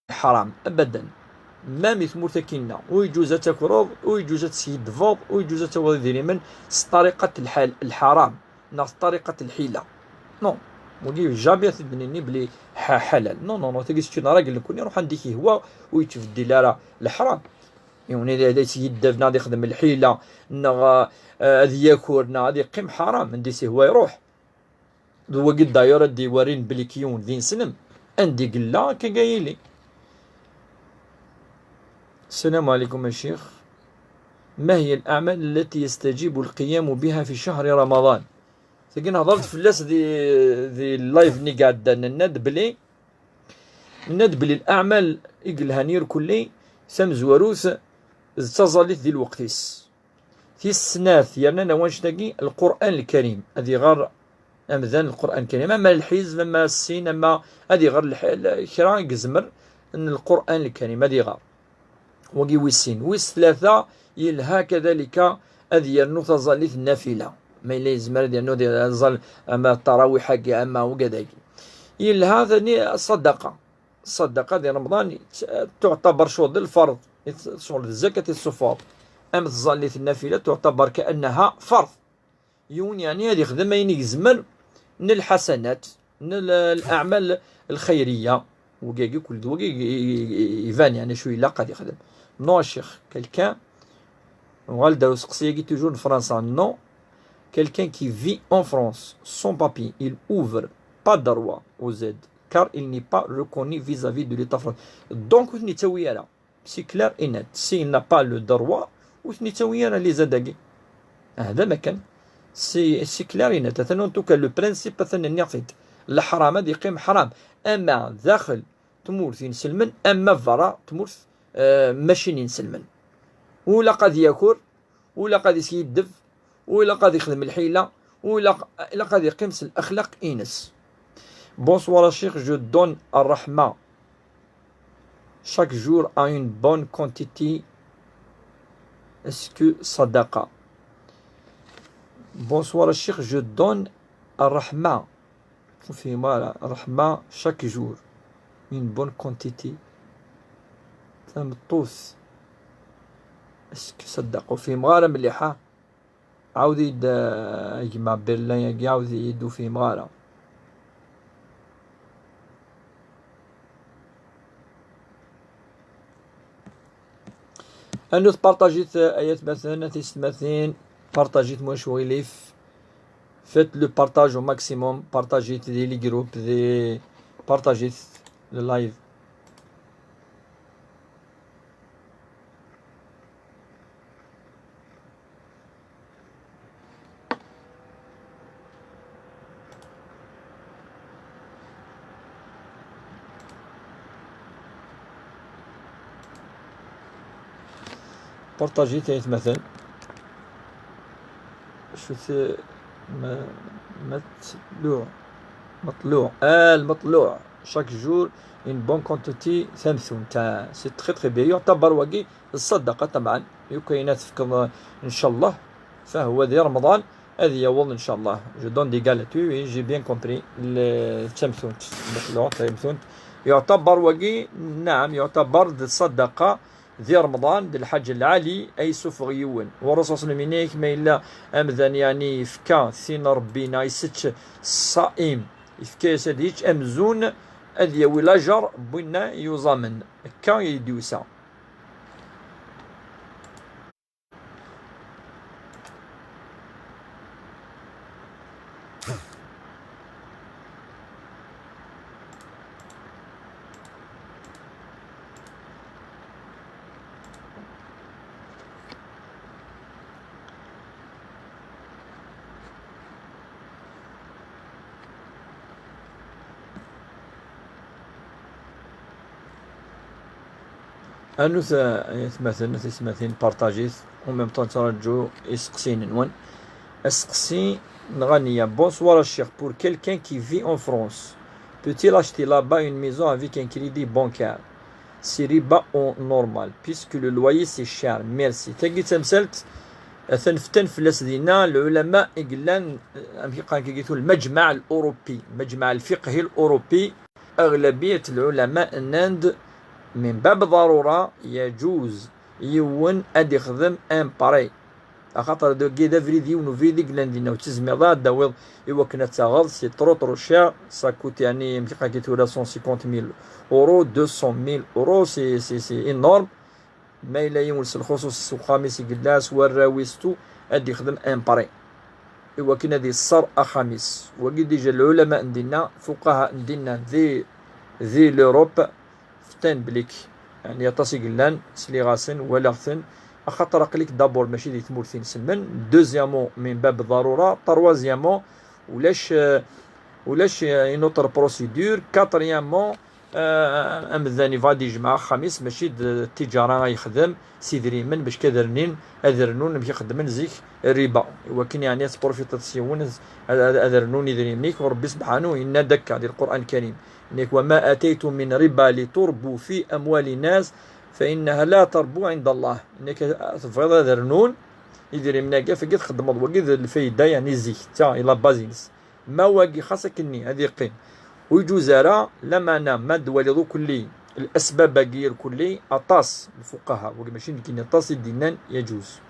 lḥaram, abadan. Même i tmurt akinna, ur yeǧuz ad takreḍ, ur yeǧuz ad teskiddbeḍ, ur yeǧuz ad tawiḍ idrimen s ṭariqat lḥal, lḥaram, neɣ s ṭariqat lḥila. Non. Wagi jamais ad t-id-nini belli ḥa-, ḥalal. Non, non, non, tagi c'est une règle nekkni, iruḥ anda i k-ihwa, ur yettbeddil ara leḥram. Yiwen ad, ad yettyeddeb neɣ ad yexdem lḥila, neɣ, eh, ad yaker, neɣ ad yeqqim ḥaram, anda i s-ihwa iruḥ. D wagi d'ailleurs ad d-iwerin belli k-, yiwen d ineslem. Anda i yella, akka i yili. السلام عليكم يا شيخ. ما هي الأعمال التي يستجيب القيام بها في شهر رمضان؟ Tagi nehḍer-d fell-as di, di live-nni iɛeddan. Nenna-d belli, nenna-d belli leɛmal i yelhan irkelli, tamezwarut d taẓallit di lweqt-is. Tis snat, yerna wanect-agi, Lqur'an Lkarim, ad iɣer amdan Lqur'an Lkarim, ama lḥizb, ama ssin, ama ad iɣer lḥ-, l-, kra i yezmer n Lqur'an Lkarim, ad iɣer. Wagi wis sin. Wis tlata, yelha kadalika ad yernu taẓallit n nafila. Ma yella yezmer ad yernu di aẓal, ama ttarawiḥ-agi, ama ugad-agi. Yelha tani ṣṣadaqa. Ṣṣadaqa di Remḍan, tuɛtabar cɣel d lferḍ, cɣel d zzakat i tessuffuɣeḍ. Am tẓallit n nafila, tuɛtabar كأنها فرض. Yiwen, yeɛni, ad yexdem ayen i yezmer n lḥasanat, n l-, leɛmal lxayriya. Wagi, wagi kul d wagi i, i, i, iban, yeɛni, acu ilaq ad yexdem. Non, a ccix, quelqu'un, uɣal-d ar useqsi-agi toujours n Fransa. Non, quelqu'un qui vit en France sans papier, il ouvre pas droit aux aides, car il n'est pas reconnu vis-à-vis de l'État français. Donc, ur ten-yettawi ara. C'est clair et net. S'il n'a pas le droit, ur ten-yettawi ara les aides-agi. Ah, d amakan. C'est, c'est clair et net. Atan, en tout cas, le principe, atan nniɣ-t-id. Leḥram ad yeqqim ḥram. Ama daxel tmurt inselmen, ama berra tmurt, euh, mačči n inselmen. Ur ilaq ad yaker, ur ilaq ad iskiddeb, ur ilaq ad ixdem lḥila, ur ilaq, ilaq ad iqqim s laxlaq-ines. Bonsoir, a ccix, je donne الرحمة chaque jour à une bonne quantité. Est-ce que صدقة؟ Bonsoir, a ccix, je donne الرحمة. Ur fhimeɣ ara. الرحمة chaque jour. Une bonne quantité. Tameṭṭut. Est-ce que صدقة؟ Ur fhimeɣ ara mliḥ, ha? Ɛawed-iyi-d, eh, a gma Berlin-agi, ɛawed-iyi-d, ur fhimeɣ ara. Anut, partajit, eh, ay atmaten, a tisetmatin, partajit, ma ulac uɣilif. Faites le partage au maximum, partajit di les groupes, di, partajit le live. Partajit ay atmaten. Acu-t, ma-, matluɛ. Matluɛ. Ah, lmatluɛ. Chaque jour, une bonne quantité, tamtunt. Ah, c'est très, très bien. Yuɛtabar wagi ṣṣadaqa, ṭabɛan. Yukayen ad tefkeḍ, ncallah. Fahwa di Remḍan, ad yaweḍ, ncallah. Je donne des galettes. Oui, oui, j'ai bien compris. Le, d tamtunt. Lmatluɛ, tamtunt. Yuɛtabar wagi, naɛam, yuɛtabar d ṣṣadaqa. Di Remḍan, d lḥaǧa lɛali ay yessufeɣ yiwen. Wa Rasul sallam yenna-yak, ma yella amdan, yeɛni, yefka tin n Rebbi neɣ isett ṣṣaim, yefka-yas ad yečč amzun ad yawi lajer n winna yuẓamen. Akka i d-yusa. Anut, ay atmaten, a tisetmatin, partajit, en même temps nettraǧu iseqsiyen-nwen. Aseqsi n Ɣaniya. Bonsoir, a ccix. Pour quelqu'un qui vit en France, peut-il acheter là-bas une maison avec un crédit bancaire? C'est riba ou normal, puisque le loyer c'est cher. Merci. Tagi d tamsalt, atan ftan fell-as dinna lɛulama i yellan, amek i qqaren tagi, lmejmeɛ l-urupi, lmejmeɛ lfiqhi l-urupi. Aɣlabiyat lɛulama nnan-d, min bab ḍarura, yaǧuz yiwen ad ixdem un prêt. Axaṭer dagi d abrid, yiwen ubrid i yellan dinna, ur tezmireḍ ad d-tawiḍ i wakken ad taɣeḍ, c'est trop trop cher, ça coûte, yeɛni, amek akka tura, cent cinquante mille euros, deux cent mille euros, c'est, c'est, c'est énorme. Ma yella yiwen s lxuṣuṣ s uxxam-is i yella, s warraw-is, tout, ad d-yexdem un prêt i wakken ad yesser axxam-is. Wagi déjà lɛulama n dinna, fuqaha n dinna di, di l'Europe, ftan blik, yeɛni, aṭas i yellan, sliɣ-asen, walaɣ-ten, axaṭer aql-ik d'abord mačči di tmurt inesmen, deuxièmement, min bab ḍarura, troisièmement, ulac, euh, ulac, euh, une autre procédure, quatrièmement, euh, amdan yebɣa ad yejmeɛ axxam-is, mačči d tiǧara ay yexdem s idrimen, bac ad rnin, ad rnun amek i xeddmen zik riba, i wakken, yeɛni, ad tprofitiḍ s yiwen, ad, ad, ad rnun idrimen-ik, u Rebbi sebḥanu yenna-d akka di Lqur'an Lkarim, yenna-k: وما آتيتم من ربا لتربوا في أموال الناس فإنها لا تربو عند الله. Yenna-k tebɣiḍ ad rnun idrimen-agi, af-agi txeddmeḍ, wagi d lfayda, yeɛni, zik, d ta i la base-ines. Ma wagi xas akkenni ad yeqqim, ur yeǧuz ara, lameɛna ma d-twaliḍ ukelli lasbab-agi irkelli, aṭas n lfuqaha, wagi mačči nekkini, aṭas i d-yennan yeǧuz.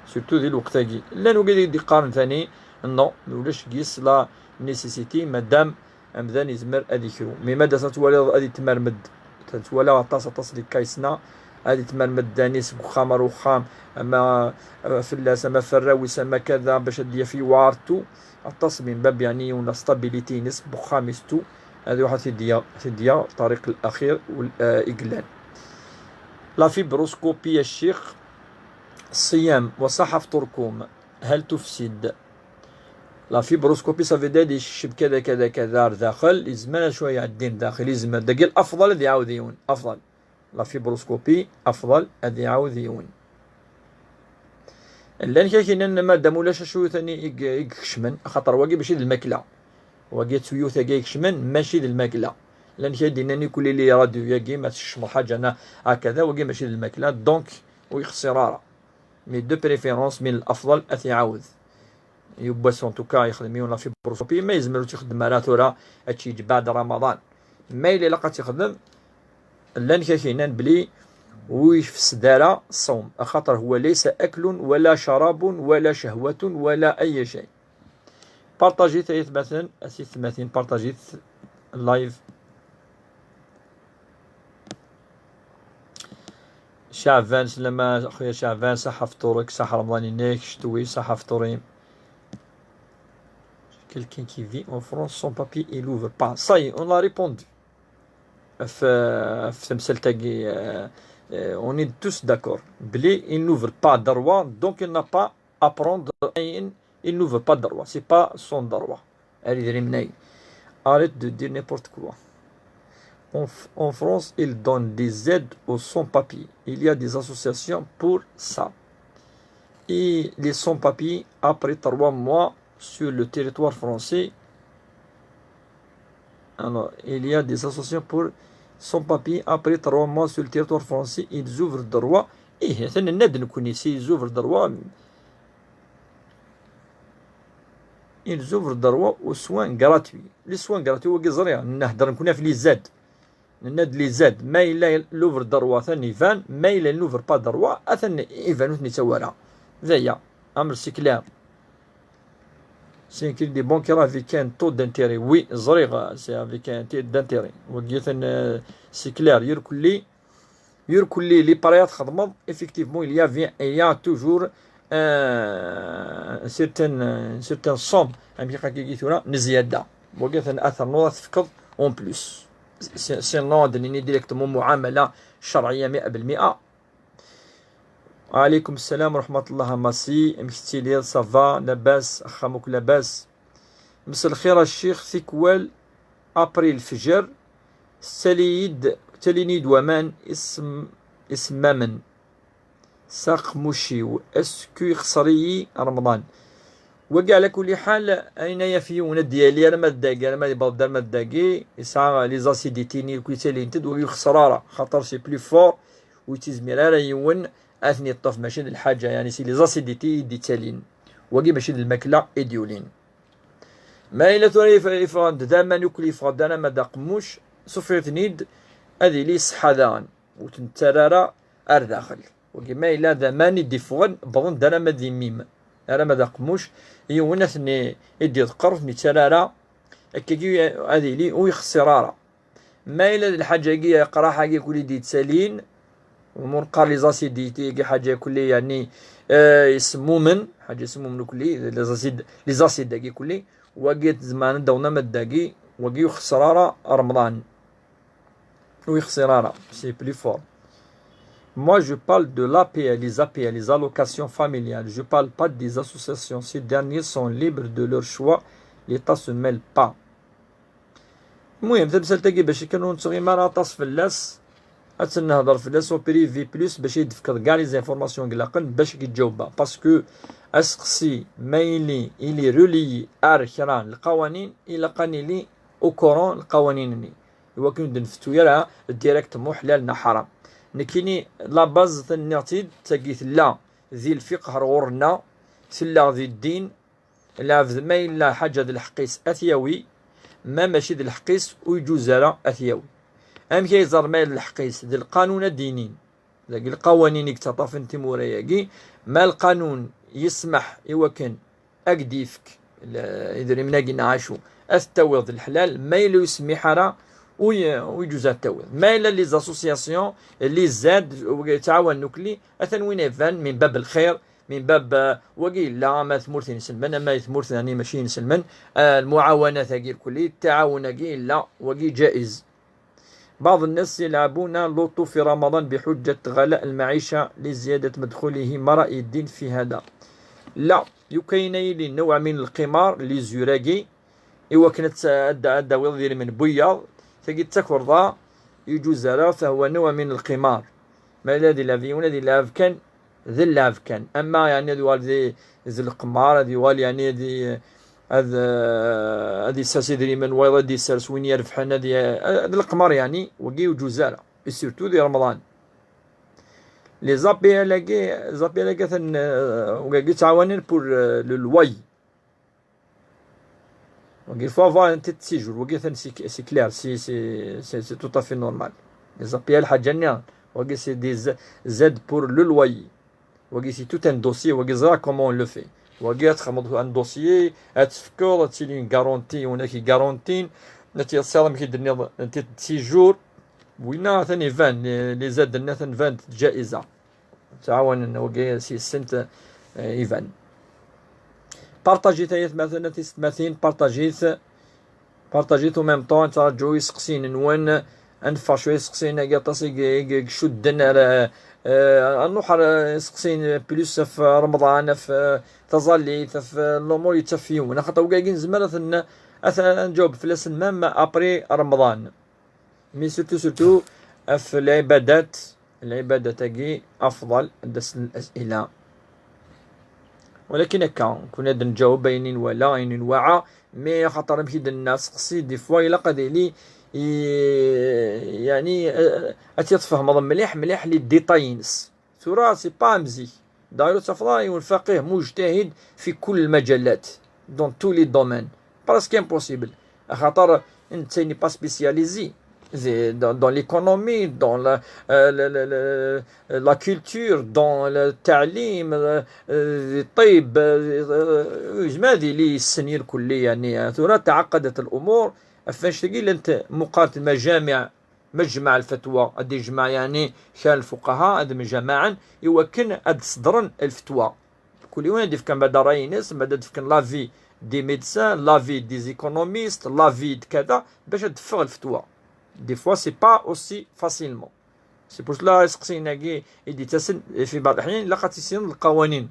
Surtout di lweqt-agi. Llan wigad i d-iqqaren tani, non, ulac gis la nécessité, madame amdan yezmer ad yekru. Mi ma d-as ad twaliḍ ad yetmermed, twalaɣ aṭas, aṭas di kayesna, ad yetmermed dani seg uxxam ar uxxam, ama, ama fell-as, ama f arraw-is, ama kada, bac ad d-yaf yewɛer, tout. Aṭas min bab, yeɛni, yiwen la stabilité-ines, n uxxam-is, tout. Ad iruḥ ad t-id-yaɣ, ad t-id-yaɣ ṭariq l'akhir, ul-, eh, i yellan. La fibroscopie, a ccix, ṣṣiyam wa ṣaḥa fṭurkum, hal tufsid? La fibroscopie, ça veut dire ad yekcem kada, kada, kada ar daxel, yezmer ad cwiya iɛeddin daxel, yezmer. Dagi l'afḍal ad iɛawed yiwen, afḍal. La fibroscopie, afḍal ad iɛawed yiwen. Llan kra k-yennan madam ulac acu tani i g-, i ikecmen, axaṭer wagi mačči d lmakla. Wagi d tuyut-agi ikecmen, mačči d lmakla. Llan kra d-yennan ikulli li radio-yagi, ma tsekcmeḍ ḥaǧa na hakada, wagi mačči d lmakla, donc ur yexṣir ara. Mais de préférence, min l'afḍal ad t-iɛawed. Yiwwas, en tout cas, yexdem yiwen la fibroscopie, ma yezmer ur tt-ixeddem ara tura, ad tt-yeǧǧ baɛd Ramaḍan. Ma yella ilaq ad tt-ixdem, llan kra k-yennan bli ur yefsid ara ṣṣawm, axaṭer huwa laysa aklun wala carabun wala cehwatun wala ay cay. Partajit ay atmaten, a tiyetmatin, partajit live. Caɛban, slama, a xuya Caɛban, ṣaḥa fṭur-ik, ṣaḥa Remḍan-inek, cetwi, ṣaḥa fṭur-im. Quelqu'un qui vit en France sans papier, il ouvre pas. Ça y est, on l'a répondu. F, f temsalt-agi, euh, euh, on est tous d'accord. Bli, il n'ouvre pas droit, donc il n'a pas à prendre, il n'ouvre pas droit. C'est pas son droit. Ar idrimen-agi. Arrête de dire n'importe quoi. En, F- en France, ils donnent des aides aux sans-papiers. Il y a des associations pour ça. Et les sans-papiers, après trois mois sur le territoire français, alors, il y a des associations pour sans-papiers, après trois mois sur le territoire français, ils ouvrent droit. Eh, atan nenna-d nekkni, si ils ouvrent droit, ils ouvrent droit aux soins gratuits. Les soins gratuits, wagi ẓriɣ, nehder nekkni ɣef les aides. Nenna-d les aides, ma yella l'ouvre droit atan iban, ma yella l'ouvre pas droit atan iban ur ten-yettawi ara. D aya, amr c'est clair. C'est écrit des banquiers avec un taux d'intérêt. Oui, ẓriɣ, c'est avec un taux d'intérêt. Wagi atan, euh, c'est clair, irkelli, irkelli, les prêts txedmeḍ, effectivement, il y a, il y a toujours, euh, une certaine, une certaine somme, amek akka tura, n zzyada. Wagi atan ad ternuḍ ad tefkeḍ en plus. C'est, c'est non, ad nini directement muɛamala cerɛiyya mi'a bil mi'a. Wa ɛalaykum ssalam wa raḥmat Llah a Massi, amek tettiliḍ, ça va, labas, axxam akk labas? Mselxir a ccix, tikwal après lefjer, ttalin-iyi-d, ttalin-iyi-d waman isem-, isemmamen s aqemmuc-iw, est-ce que ixṣer-iyi Remḍan? Wagi, ɛla kulli ḥal, ayen ay af yiwen ad d-yali arma d dagi, arma d ibɣed arma d dagi, yesɛa les acidités-nni akk yettalin-t-id, wagi ur ixṣer ara, xaṭer c'est plus fort, ur yettizmir ara yiwen ad ten-yeṭṭef, mačči d lḥaǧa, yeɛni c'est les acidités i d-yettalin. Wagi mačči d lmakla i d-yulin. Ma yella tura yef-, yeffeɣ-d d aman akk yeffeɣ-d arma d aqemmuc, sufeɣ-iten-id, ad yili ṣṣeḥḥa daɣen, ur ten-ttarra ara ar daxel. Wagi ma yella d aman i d-iffɣen, wwḍen-d alamma d imim, alamma d aqemmuc, yiwen ad ten-i-, i d-iḍeqqer, ur ten-ittarra ara, akkagi ad yili ur yexṣir ara. Ma yella d lḥaǧa-agi, aqraḥ-agi kulli d-yettalin, ur neqqar les acides, agi ḥaǧa kulli, yeɛni, eh, yesmumen, ḥaǧa yesmumen kulli, les acides, les acides-agi kulli, wagi zemren ad d-awḍen ama d dagi, wagi ur yexṣir ara Remḍan. Ur yexṣir ara, c'est plus fort. Moi, je parle de l'A P L, les A P L, les allocations familiales. Je parle pas des associations. Ces derniers sont libres de leur choix. L'État se mêle pas. المهم, tamsalt-agi bac kan ur nettɣimi ara aṭas fell-as, ad tt-nehder fell-as au privé plus bac ad yi-d-tefkeḍ kra les informations ilaqen bac ad k-id-ǧawbeɣ. Parce que aseqsi, ma yili, il est relié ar kra n lqawanin, ilaq ad nili au courant n lqawanin-nni. Iwakken ur d-nfettu ara direct muḥlal neɣ ḥaram. Nekkini, la base, tenniɣ-tt-id, tagi tella di lfiqh ar ɣur-nneɣ, tella di ddin, lɛebd ma yella ḥaǧa d lḥeqq-is ad t-yawi, ma mačči d lḥeqq-is ur iǧuz ara ad t-yawi. Amek ay ẓer ma yella d lḥeqq-is? D lqanun ad d-inin. Dagi lqawanin i yettaṭṭafen timura-agi, ma lqanun yesmeḥ i wakken ad k-d-yefk l-, idrimen-agi neɣ acu, ad t-tawiḍ d leḥlal, ma yella ur yesmiḥ ara, ur y-, ur yeǧuz ad t-tawiḍ. Ma yella les associations, les aides, ttɛawan nekli, atan win iban min bab lxir, min bab, eh, wagi yella, ama tmurt n iselmen, ama tmurt-nni mačči n iselmen, eh, lmuɛawanat-agi lkulli, ttaɛawun-agi yella, wagi jaiz. بعض الناس يلعبون اللوتو في رمضان بحجة غلاء المعيشة لزيادة مدخوله، ما رأي الدين في هذا؟ لا، يكاين يلي نوع من القمار، les jeux-agi, iwakken ad tt-, ad d-, ad d-tawiḍ idrimen n wiyaḍ, tagi d takerḍa, ur yeǧuz ara, فهو نوع من القمار. Ma yella di l'avion, ad ilɛeb kan, d llɛeb kan. Ama, yeɛni, ad yuɣal di, d leqmar, ad yuɣal, yeɛni, di, ad, eh, ad yessers idrimen n wayeḍ, ad yessers win irebḥen, ad y-, d leqmar, yeɛni, wagi ur yeǧuz ara. Et surtout di Remḍan. Les A P L-agi, les A P L-agi atan, eh, wagi ttɛawanen pour, eh, le loyer. Donc, il faut avoir un titre de séjour. Wagi atan, c'est, c'est clair, c'est, c'est, c'est, c'est tout à fait normal. Les A P L ḥaǧa-nni, wagi c'est des a-, aides pour le loyer. Wagi c'est tout un dossier, wagi ẓriɣ comment on le fait. Wagi ad txedmeḍ un dossier, ad tefkeḍ, ad tili une garantie, yiwen ad k-garantin, ad tesɛiḍ amek i d-tenniḍ un titre de séjour. Winna atan iban, les, les aides-nni atan banent d jaiza. Ttɛawanen wagi s yis-sent, eh, iban. Partagit ay atmaten, a tisetmatin, partagit. Partagit au même temps, ttṛaǧu iseqsiyen-nwen. Ad neffeɣ cwiya iseqsiyen-agi aṭas i g-, i g-, i icudden ar, eh, ad nruḥ ar, eh, iseqsiyen plus ɣef Remḍan, ɣef, eh, taẓallit, ɣef, eh, l'umur yettaf yiwen. Axaṭer wagi nezmer ad ten-, ad t-, ad nǧaweb fell-asen même après Remḍan. Mais surtout, surtout, ɣef lɛibadat, lɛibadat-agi afḍal, ad d-asen l'as'ila. Walakin akka, kun ad nǧaweb ayen i nwala, ayen i nwaɛa, mais axaṭer amek i d-nenna aseqsi, des fois ilaq ad yili, i-, yeɛni, eh, ad tt-tfehmeḍ mliḥ, mliḥ les détails-ines. Tura, c'est pas am zik. D'ailleurs, ur tettafeḍ ara yiwen faqih mujtahid fi kull lmajalat, dans tous les domaines. Presque impossible. Axaṭer netta n'est pas spécialisé. C'est dans, dans l'économie, dans la, euh, la, la, la, la culture, dans le ta'lim, euh, euh, الطب, euh, euh, زعما هذه اللي يسن يركل لي يعني. ثورة تعقدت الأمور. Ɣef wannect-agi llant muqarent lmajameɛ, majmaɛ lfatwa, ad d-ijmeɛ, yeɛni, kra n lfuqaha, ad mjamaɛen i wakken ad d-ṣeddren lfetwa. Kul yiwen ad d-ifken mbeɛd ṛṛay-ines, mbeɛd ad d-fken l'avis des médecins, l'avis des économistes, l'avis de kada, bac ad d-teffeɣ lfetwa. Des fois, c'est pas aussi facilement. C'est pour cela, iseqsiyen-agi i d-yettasen, fi بعض الأحيان, ilaq ad tissineḍ lqawanin.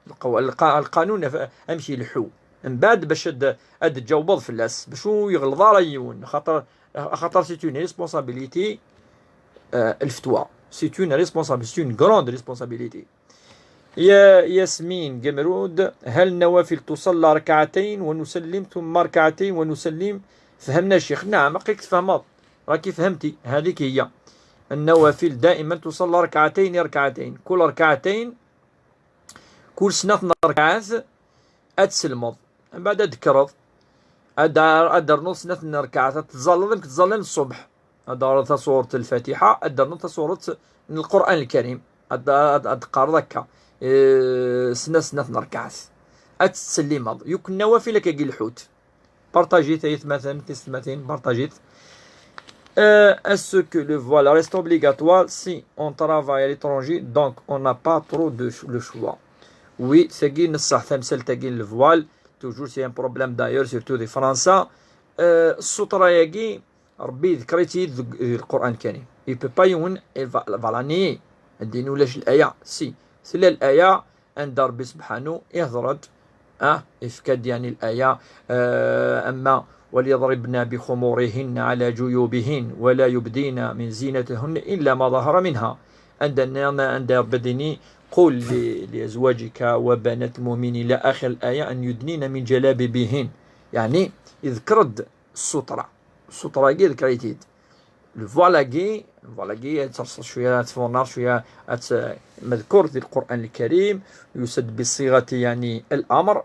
Lqaw-, lqa-, lqanun af-, amek ileḥḥu. Mbeɛd bac ad, ad d-tǧawbeḍ fell-as, bac ur yeɣleḍ ara yiwen. Axaṭer, axaṭer c'est une responsabilité, euh, lfetwa. C'est une responsabilité, c'est une grande responsabilité. يا ياسمين قمرود، هل النوافل تصلى ركعتين ونسلم ثم ركعتين ونسلم؟ فهمنا شيخ. نعم، aql-ik tfehmeḍ. راكي فهمتي، هذيك هي. النوافل دائما تصلى ركعتين ركعتين، كل ركعتين كل snat n rrkaɛat ad tselmeḍ. Mbeɛd ad d-tekkreḍ, ad d-, ad d-ternuḍ snat n rrkaɛat, ad tẓalleḍ amek tẓallan ṣṣubḥ. Ad d-teɣreḍ tasuret n Lfatiḥa, ad d-ternuḍ tasuret n Lqur'an Lkarim. ad, ad, ad teqqareḍ akka, eh, sna sna tnerkaɛt. Ad tettsellimeḍ. Yukken nawafil akka gi lḥut. Partager-it ay atmaten, tisetmatin, partager-it. Euh, est-ce que le voile reste obligatoire si on travaille à l'étranger, donc on n'a pas trop de ch-, le choix? Oui, tagi n ṣṣeḥ, tamsalt-agi n le voile, toujours c'est un problème d'ailleurs, surtout di Fransa. Euh, ssutra-agi, Rebbi yedker-itt-id deg, deg Lqur'an Lkarim. Il peut pas yiwen, il va, va la nier. Ad d-yini ulac l'aya. Si, tella l'aya, anda Rebbi subḥanu ihder-d, ah, ifka-d, yeɛni, l'aya, euh, أما وليضربن بخمرهن على جيوبهن ولا يبدين من زينتهن إلا ما ظهر منها. Anda, anda Rebbi ad d-yini: قل ل-، لأزواجك وبنات المؤمنين إلى آخر الآية أن يدنين من جلابيبهن. Yeɛni, yedker-d ssutra. Ssutra-agi yedker-it-id. Le voile-agi, le voile-agi, ad terseḍ cwiya, ad tfurneḍ cwiya, ad t-, مذكور di Lqur'an Lkarim, yusa-d بصيغة, yeɛni, الأمر.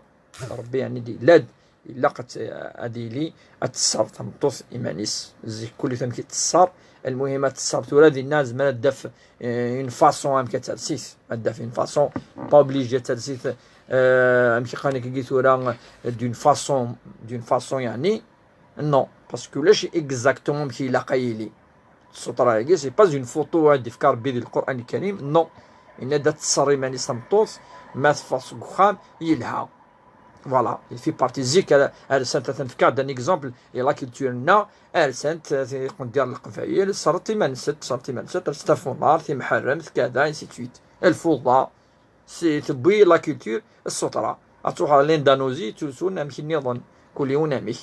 Rebbi, yeɛni, di-, yella-d, ilaq ad t-, ad yili, ad tesser tameṭṭut iman-is. Zik kulli amek i tesser, المهم ad tesser tura dinna, zemren ad d-taf, eh, une façon amek ad ters-it, ad d-taf une façon, pas obligé ad ters-it, eh, amek i qqaren akkagi tura, d'une façon, d'une façon, yeɛni, Non, parce que ulac exactement amek ilaq ad yili. Ssutra-agi, c'est pas une photo, ad d-ifk Rebbi di Lqur'an Lkarim, non. Yenna-d ad tesser iman-is tmeṭṭut, ma teffeɣ seg uxxam, yelha. Voilà, il fait partie. Zik, ar-, rsant, ad ten-fkeɣ d un exemple, et la culture-nneɣ, rsant, eh, tiqendyar n Leqbayel, serrent iman-nsent, serrent iman-nsent, rsant tafunart, timḥerremt, kada, ainsi de suite. Lfuḍa, Si tewwi la culture, ssutra. Ad truḥ ɣer l'Indonésie, ttrusun amek nniḍen. Kul yiwen amek.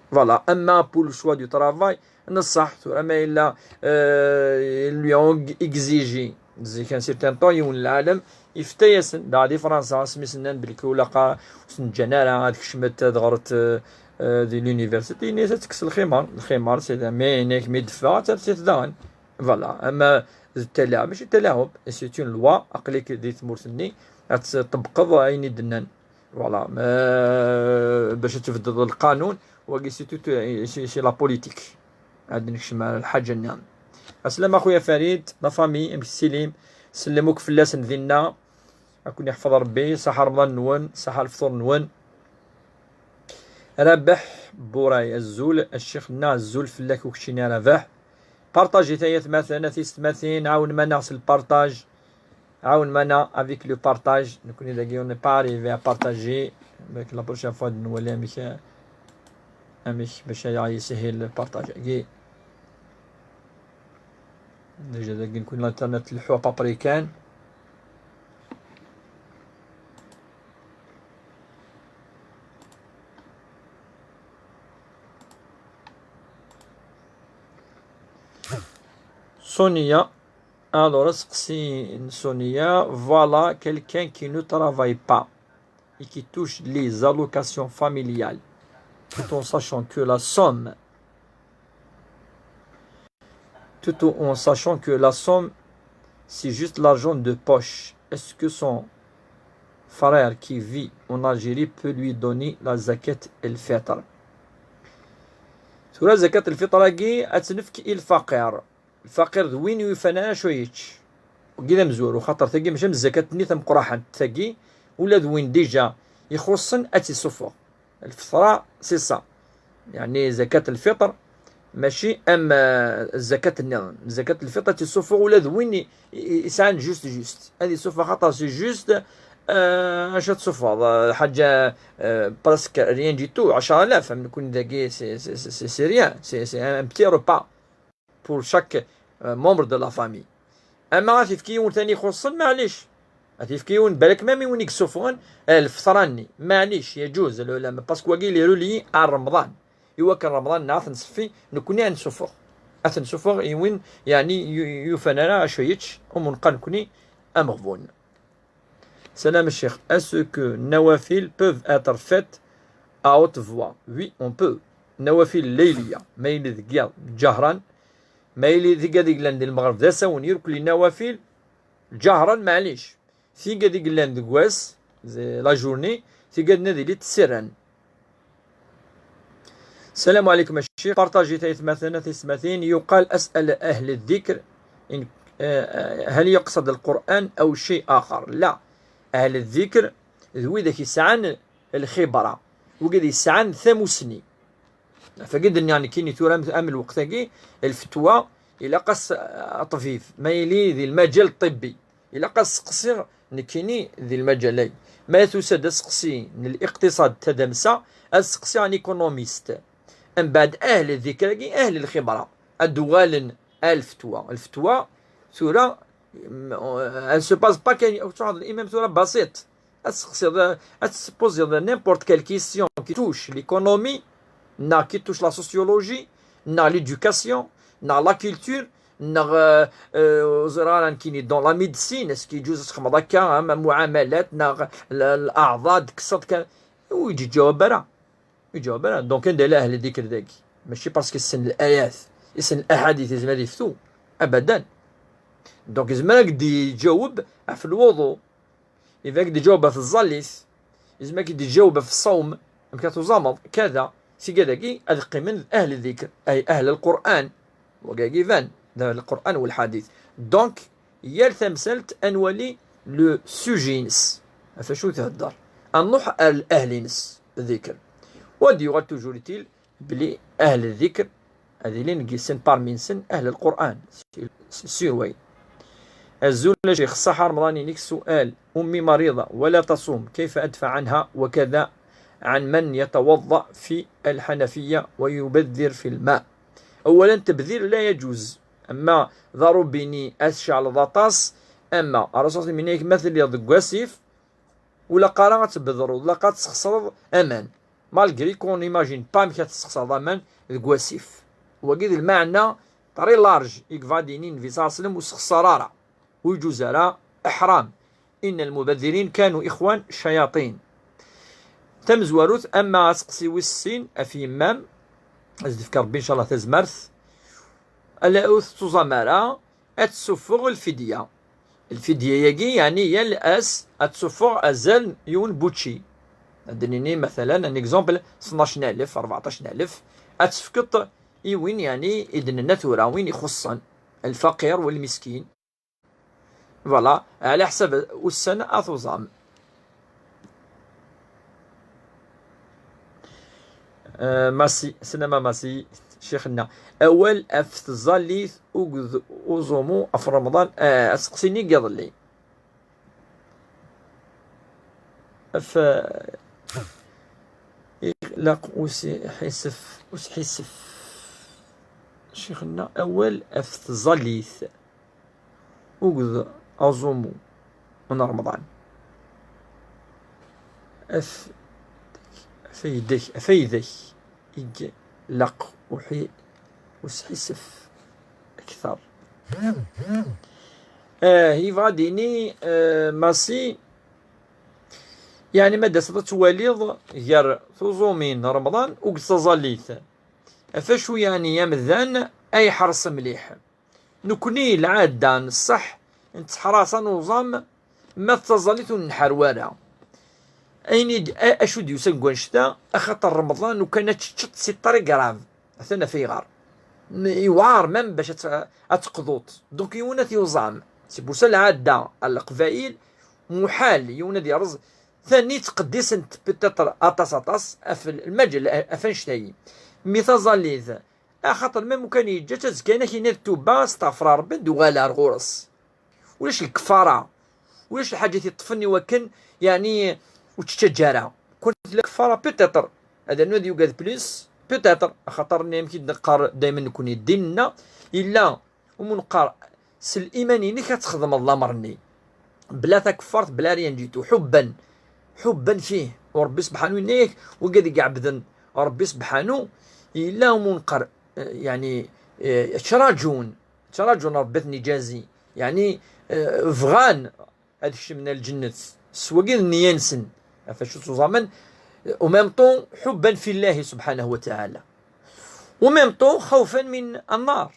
Voilà. Ama pour le choix du travail, n ṣṣeḥ, tura ma yella, euh, ils lui ont exigé. Zik un certain temps, yiwen n lɛalem, ifta-yasen, daɣ di Fransa, asmi s-nnan belli ur ilaq, ur sen-ǧǧan ara ad kecment, ad ɣrent, euh, euh, di l'université, yenna-yas ad tekkes lximar. Lximar, c'est, mais yenna-yak mi d-teffeɣ, ad ters-it daɣen. Voilà, ama d ttalaɛub, mačči d ttalaɛub, c'est une loi, aql-ik di tmurt-nni, ad tṭebbqeḍ ayen i d-nnan. Voilà, ma, bac ad tbeddeḍ lqanun, wagi c'est tout, c'est, c'est la politique. Ad nekcem ar lḥaǧa-nni. Aslama a xuya Farid, la famille, amek tessilem? Sellem akk fell-asen dinna. Ad ken-iḥfeḍ Rebbi, ṣaḥa Remḍan-nwen, ṣaḥa lefṭur-nwen. Rabeḥ Buray, azul, a ccix-nneɣ, azul fell-ak u keččini a Rabeḥ. Partagit ay atmaten, a tisetmatin, ɛawnem-aneɣ s lpartaj. Ɛawnem-aneɣ avec le partage. Nekni dagi, on n'est pas arrivé à partager. Donc, la prochaine fois, ad nwali amek, amek bac ay aɣ-yeshil lpartaj-agi. Déjà, dagi, nekni l'internet tleḥḥu à peu près kan. Sonia, alors, aseqsi n Sonia, voilà quelqu'un qui ne travaille pas et qui touche les allocations familiales, tout en sachant que la somme, tout en sachant que la somme, c'est juste l'argent de poche. Est-ce que son frère qui vit en Algérie peut lui donner la zakat el-fitr? Tura zakat el-fitr-agi ad tt-nefk i lfaqir. Lfaqir d win ur yufan ara acu yečč. Wagi d amezwaru, xaṭer tagi mačči am zakat-nni tameqqraḥant. Tagi, ula d win déjà ixuṣṣen ad tt-isuffeɣ. Lfeṭra, c'est ça. Yeɛni zakat lfeṭr, mačči am, euh, zakat nniḍen. Zakat lfeṭr ad tt-isuffeɣ ula d win i, i, i, yesɛan juste, juste. Ad isuffeɣ xaṭer c'est juste, euh, acu ad tsuffɣeḍ, euh, ḥaǧa, euh, presque rien du tout, ɛecra alaf, am nekni dagi, c'est, c'est, c'est, c'est, c'est rien, c'est, c'est un petit repas pour chaque, euh, membre de la famille. Ama ad t-yefk i yiwen tani ixuṣṣen, maɛlic. Ad t-yefk i yiwen, balak même i win i yessuffɣen, eh, lfeṭra-nni. Maɛlic, yeǧuz, lulama, parce que wagi il est relié à Remḍan. I wakken Remḍan-nneɣ ad t-nṣeffi, nekni ad t-nsuffeɣ. Ad t-nsuffeɣ i win, yeɛni, yu-, yufan ara acu yečč, umi neqqar nekni ameɣbun. Salam ccix, est-ce que nawafil peuvent être faites à haute voix? Oui, on peut. Nawafil layliya, ma yili deg yiḍ, ǧahran, ma yili tigad i yellan di lmeɣreb d asawen, irkelli nawafil, ǧahran, maɛlic. Tigad i yellan deg wass, la journée, tigad-nni ad ilint sirran. السلام عليكم الشيخ، بارطاجيت أيتماثنا تيسماثين، يقال أسأل أهل الذكر إن، آه، هل يقصد القرآن أو شيء آخر؟ لا، أهل الذكر d widak yesɛan lxibra, wigad yesɛan tamusni. Ɣef wagi d-nniɣ nekkini tura am, am lweqt-agi, lfetwa, ilaq-as, ah, ṭṭbib, ma yili di lmajal ṭṭibbi, ilaq ad seqsiɣ nekkini di lmajal-agi. Ma tusa-d aseqsi n liqtiṣad tadamsa, ad seqsiɣ un économiste. Mbeɛd ahl dikr-agi, ahl lxibra, ad d-uɣalen ar lfetwa. Lfetwa, tura, m-, elle se base pas que, imam tura basit. Ad tseqsiḍ, ad tpoziḍ n'importe quelle question qui touche l'économie, neɣ qui touche la sociologie, neɣ l'éducation, neɣ la culture, neɣ, euh, euh, ur ẓriɣ ara nekkini, dans la médecine, est-ce que yeǧǧuz ad txedmeḍ akka, am, am muɛamalat, neɣ l-, leɛḍa, ad tekkseḍ kan, ur yeǧǧawab ara. Ur yeǧǧawab ara. Donc, anda yella ahl dikr dagi? Mačči parce que yessen l'ayat, yessen l'aḥadit, yezmer ad yeftu. Abadan. Donc, yezmer ad k-d-yeǧǧaweb ɣef lwuḍu. Yezmer ad k-d-yeǧǧaweb ɣef tẓallit. Yezmer ad k-d-yeǧǧaweb ɣef ṣṣawm. Amek ad tuẓameḍ, kada. Tigad-agi ad qqimen d ahl dikr, ay ahl Lqur'an. Wagi iban, d ahl Lqur'an u lḥadit. Donc, yal tamsalt ad nwali le sujet-ines. Ɣef acu thedder. Ad nruḥ ar l'ahl-ines, dikr. U ad yuɣal toujours utile belli ahl dikr ad ilin deg-sen, parmi-nsen ahl Lqur'an. S-, s-, sur wayen. Azul a Ccix, ṣaḥa Remḍan-inek. سؤال: أمي مريضة ولا تصوم، كيف أدفع عنها؟ وكذا عن من يتوضأ في الحنفية ويبذر في الماء. أولا، التبذير لا يجوز. Ama d arubini ad tceɛleḍ aṭas, ama Ṛṛasul yenna-ak ma telliḍ deg wasif, ur ilaq ara ad tbedreḍ, ur ilaq ad tesxeṣreḍ aman. Malgré qu'on imagine pas amek ad tesxeṣreḍ aman deg wasif. Wagi d lmeɛna très large i yebɣa ad d-yini Nnbi ṣalla Llahu ɛalayhi wa sallam, ur sexṣer ara, ur yeǧuz ara, iḥram. إن المبذرين كانوا إخوان الشياطين. Tamezwarut, ama aseqsi wis sin ɣef yemma-m, ad s-d-yefk Ṛebbi, ncallah, tazmert, ala ur tettuẓam ara, ad tessuffeɣ lfidya. Lfidya-agi, yeɛni yal ass ad tessuffeɣ azal n yiwen n wučči. Ad d-nini, matalan, un exemple, tnac n alef, rbeɛṭac n alef, ad tefkeḍ i win, yeɛni, i d-nenna tura, win ixuṣṣen, lfaqir u lmiskin. Voilà, ɛla ḥsab ussan ad tuẓam. Euh, Massi, Snama Massi, ccix-nneɣ. Awal ɣef tẓallit akked uẓumu ɣef Remḍan, euh, aseqsi-nni n yiḍelli. Ɣef, euh, ilaq usḥissef, usḥissef. Ccix-nneɣ, awal ɣef tẓallit akked uẓumu n Remḍan. Af-, afaydak, afaydak i ilaq uḥi-, usḥissef akteṛ. Ah, yebɣa ad d-yini, ah, Massi, yeɛni ma d-taseḍ ad twaliḍ gar tuẓumin n Remḍan akked tẓallit, ɣef acu yeɛni amdan ad yeḥreṣ mliḥ. Nekni lɛada n ṣṣeḥ netteḥraṣ ad nuẓam, ma d taẓallit ur nḥerr wara. Ayen i d-, a-, acu d-yusan deg wannect-a, axaṭer Remḍan lukan ad teččeḍ c'est très grave. Atan ɣef ayɣer. N-, yewɛer même bac ad t-, ad teqḍuḍ. Donc yiwen ad t-yuẓam. C'est pour ça lɛada n Leqbayel muḥal yiwen ad yerreẓ. Tani ttqeddisent peut-être aṭas aṭas ɣef lmajal, ɣef annect-ayi. Mi taẓallit, axaṭer même ukan yeǧǧa-tt azekka-inek yenna-d tuba, asteɣfer Ṛebbi, d-uɣal ar ɣur-s. Ulac lkeffara, ulac lḥaǧa i t-iṭṭfen i wakken, yeɛni, ur tt-ttaǧǧa ara. Kun tella lkeffara, peut-être, ad rnu ad yugad plus, peut-être, axaṭer nni amek i d-neqqar daymen nekkni, ddin-nneɣ, yella umi neqqar, s liman-inek ad txedmeḍ lamer-nni. Bla takeffart, bla rien du tout. Ḥubban. Ḥubban fih. U Ṛebbi sebḥanu yenna-yak, wigad i iɛebden Ṛebbi sebḥanu, yella umi neqqar, eh, yeɛni, eh, ttraǧun. Ttraǧun Ṛebbi ad ten-iǧazi. Yeɛni, eh, bɣan ad kecmen ar lǧennet. S wagi d nniya-nsen. Ɣef acu ttuẓamen, eh, en même temps, ḥubban fillahi subḥanahu wa taɛala. En même temps, xawfan min annar.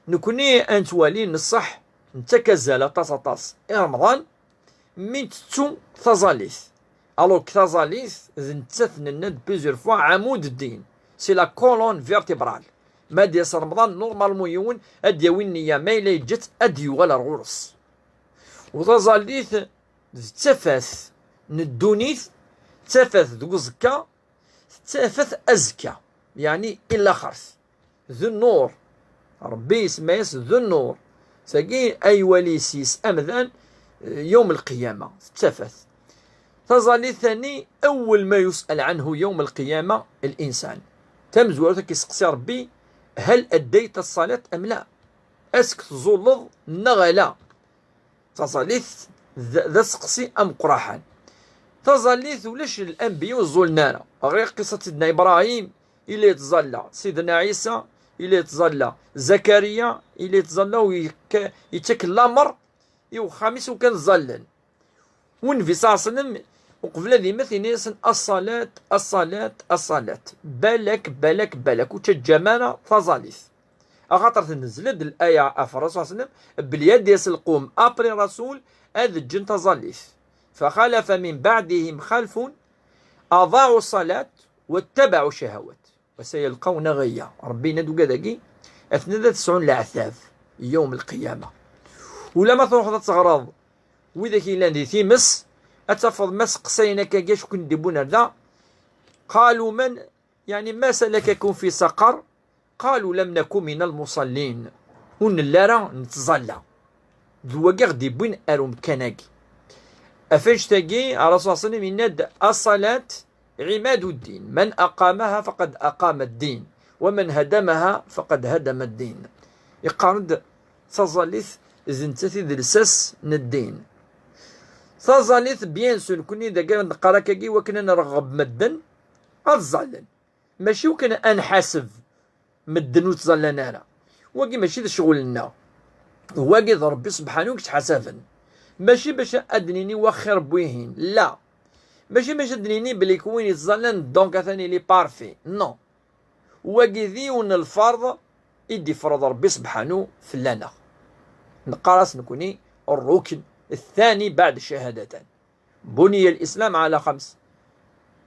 Nekni ad nettwali n ṣṣeḥ, nettak azal aṭas, aṭas i Remḍan, mi ntettu taẓallit. Alors que taẓallit, d nettat nenna-d plusieurs fois, ɛamud ddin. C'est la colonne vertébrale. Ma d-yas Remḍan, normalement yiwen ad d-yawi nniya, ma yella yeǧǧa-tt, ad d-yuɣal ar ɣur-s. U taẓallit d tafat n ddunit, d tafat deg uẓekka, d tafat azekka, yeɛni i laxert. D nnur. Ṛebbi isemma-yas d nnur. Tagi ay wali yes-s amdan, eh, yawm lqiyama, d tafat. Taẓallit tani, أول ما يسأل عنه يوم القيامة الإنسان. Tamezwarut ad k-iseqsi Ṛebbi: هل أديت الصلاة أم لا؟ Est-ce que tẓulleḍ neɣ ala? Taẓallit d, d aseqsi ameqqraḥan. Taẓallit ulac lanbiya ur ẓẓulen ara. Ɣir qissa n Sidna Ibrahim, illa yettẓalla. Sidna Ɛisa, illa yettẓalla. Zakariya, illa yettẓalla u yekka-, yettak lamer i uxxam-is u kan ẓallen. U Nnbi ṣalla Llahu ɛalayhi wa sallam, uqbel ad imet, yenna-yasen: "Aṣṣalat, aṣṣalat, aṣṣalat." Balak, balak, balak, ur ttaǧǧam ara taẓallit. Axaṭer tennezl-d laya ɣef Rasul ṣalla Llahu ɛalayhi wa sallam, belli ad d-yas lqum après Rasul ad ǧǧen taẓallit. فخلف من بعدهم خلف أضاعوا الصلاة واتبعوا الشهوات. وسيلقون غيا. Ṛebbi yenna-d ugad-agi, atni ad sɛun leɛtab yawm lqiyama. Ulamma truḥeḍ ad teɣreḍ widak yellan di times, ad tafeḍ ma seqsayen akkagi acu ken-d-iwwin ar da. قالوا من، يعني، ما سلككم في سقر؟ قالوا لم نك من المصلين. Ur nelli ara nettẓalla. D wagi i ɣ-d-iwwin ar umkan-agi. Ɣef annect-agi, Rasul ṣalla Llahu ɛalayhi wa sallam yenna-d: "الصلاة عماد الدين، من أقامها فقد أقام الدين، ومن هدمها فقد هدم الدين." Iqqar-d, taẓallit d nettat i d lsas n ddin. Taẓallit, bien sûr, nekkni d agar neqqar akkagi i wakken ad nreɣɣeb medden ad ẓallen. Mačči i wakken ad nḥaseb medden ur ttẓallan ara. Wagi mačči d ccɣel-nneɣ. Wagi d Ṛebbi sebḥanu i yettḥasaben. Mačči bac ad d-nini wa xir n wihin. La. Mačči bac ad d-nini belli win yettẓallan, donc, atan il est parfait. Non. Wagi d yiwen n lferḍ i d-ifreḍ Ṛebbi sebḥanu fell-aneɣ. Neqqar-as nekkni الركن الثاني بعد الشهادتين. بني الإسلام على خمس: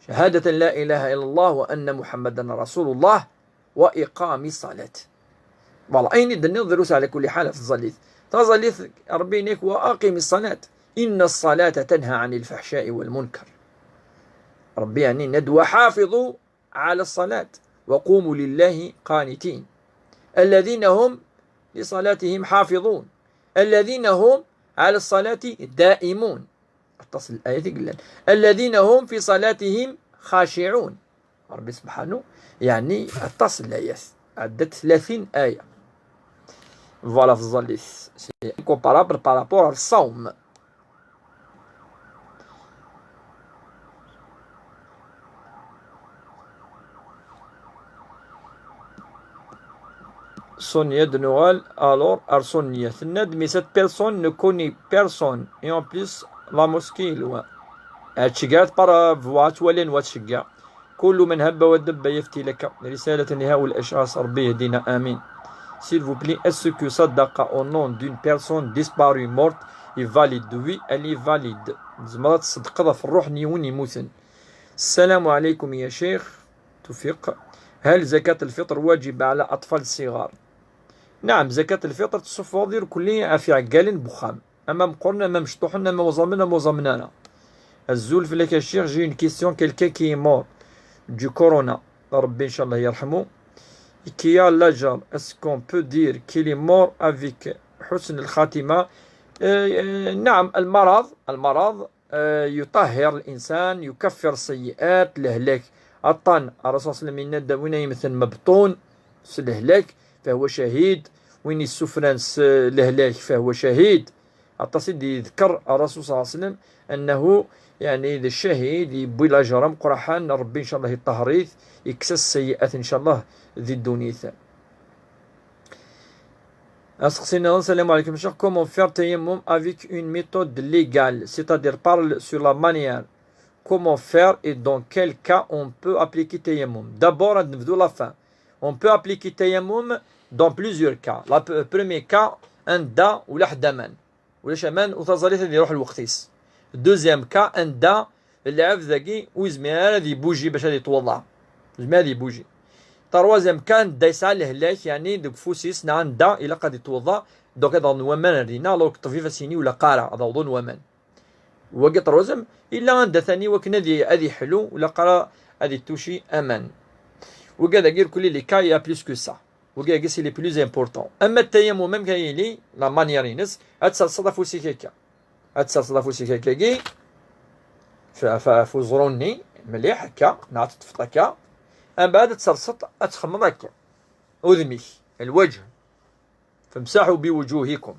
شهادة لا إله إلا الله وأن محمدا رسول الله وإقام الصلاة. Voilà, ayen i d-tenniḍ drus ɛla kulli ḥal ɣef tẓallit. Taẓallit, Ṛebbi yenna-k: "وأقم الصلاة إن الصلاة تنهى عن الفحشاء والمنكر." Ṛebbi yeɛni yenna-d: "وحافظوا على الصلاة وقوموا لله قانتين الذين هم لصلاتهم حافظون الذين هم على الصلاة دائمون." Aṭas n layat i yellan. "الذين هم في صلاتهم خاشعون." Ṛebbi sebḥanu, yeɛni aṭas n layat. Ɛeddat tlatin aya. Voilà, tẓallit. C'est incomparable par rapport à الصوم. Sonia d nuɣal, alors, ar Sonia. Tenna-d: "Mais cette personne ne connaît personne. Et en plus, la mosquée est loin." Ad tceggeɛ, par voie, ad twali anwa tceggeɛ. كل من هب ودب يفتي لك. رسالة لهؤلاء الأشخاص، ربي يهدينا، آمين. S'il vous plaît, est-ce que sadaqa au nom d'une personne disparue, morte, est valide? Oui, elle est valide. Tzemreḍ ad tṣeddqeḍ ɣef ṛṛuḥ n yiwen yemmuten. السلام عليكم يا شيخ توفيق، هل زكاة الفطر واجبة على أطفال صغار؟ نعم، زكاة الفطر تسفض irkelli ɣef iɛeggalen n wexxam. Ama meqqren, ama mecṭuḥen, ama uẓamen, ama uẓamen ara. Azul fell-ak a ccix, j'ai une question, quelqu'un qui est mort du corona, Ṛebbi ncallah yerḥmu, qui a l'âge, est-ce qu'on peut dire qu'il est mort avec حسن الخاتمة? Euh, euh, نعم, المرض, المرض, euh, يطهر الإنسان, يكفر السيئات, lehlak. Aṭṭan, Ṛṛasul ṣalla Llahu ɛalayhi wa sallam yenna-d: "Win ay yemmten mebṭun s lehlak, فهو شهيد. Win yessufran s lehlak, فهو شهيد." Aṭas i d-yedker Ṛṛasul ṣalla Llahu ɛalayhi wa sallam أنه, yeɛni, d ccahid, yewwi lajer ameqqraḥan, Ṛebbi ncallah iṭahher-it, yekkes-as sseyyi'at ncallah di ddunit. Aseqsi nniḍen, السلام عليكم شيخ, comment faire tayammum avec une méthode légale, c'est-à-dire parle sur la manière, comment faire et dans quel cas on peut appliquer tayammum? D'abord, ad nebdu la fin. On peut appliquer tayammum dans plusieurs cas. Le premier cas, anda ulac aman. Ulac aman, u taẓallit ad iruḥ lweqt-is. Deuxième cas, anda lɛebd-agi ur yezmir ara ad ibuji bac ad itwaḍa. Yezmir ad ibuji. troisième cas anda yesɛa lehlak, yeɛni deg ufus-is neɣ anda ilaq ad itweḍḍa, donc ad awḍen waman ar dinna, alors que ṭṭbib ad s-yini ur ilaq ara ad awḍen waman. Wagi troisième, illa anda tani wakken ad i-, ad iḥlu, ur ilaq ara ad ittuci aman. Wagi dagi irkelli les cas, il y a plus que ça. Wagi dagi c'est les plus importants. Ama ttayamum amek ad yili, la manière-ines, ad tserseḍ afus-ik akka. Ad tserseḍ afus-ik akkagi, f-, f-, ɣef uẓru-nni, mliḥ akka, neɣ ad teṭṭfeḍ akka. Mbeɛd ad tserseḍ, ad txemmeḍ akka. Udem-ik, lwajh. Famsaḥu biwuǧuhikum.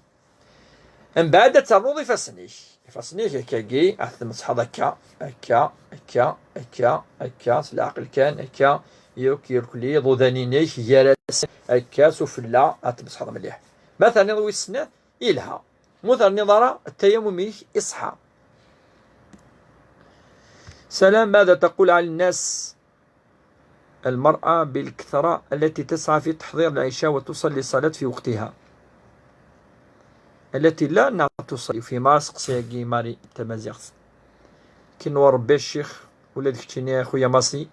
Mbeɛd ad ternuḍ ifassen-ik. Ifassen-ik akkagi, ad tmesḥeḍ akka, akka, akka, akka, akka, s leɛqel kan, akka, yakk irkelli, iḍudan-inek, gar-asen, akka, sufella, ad tmesḥeḍ mliḥ. Ma terniḍ wis snat, yelha. Mu terniḍ ara, ttayamum-ik iṣḥa. سلام، ماذا تقول على الناس المرأة بالكثرة التي تسعى في تحضير العشاء وتصلي الصلاة في وقتها؟ التي لا، نعم، تصلي في ماسك سياقي ماري تمازيغت. كي نور ربي الشيخ، ولا ديك تشيني يا خويا ماسي،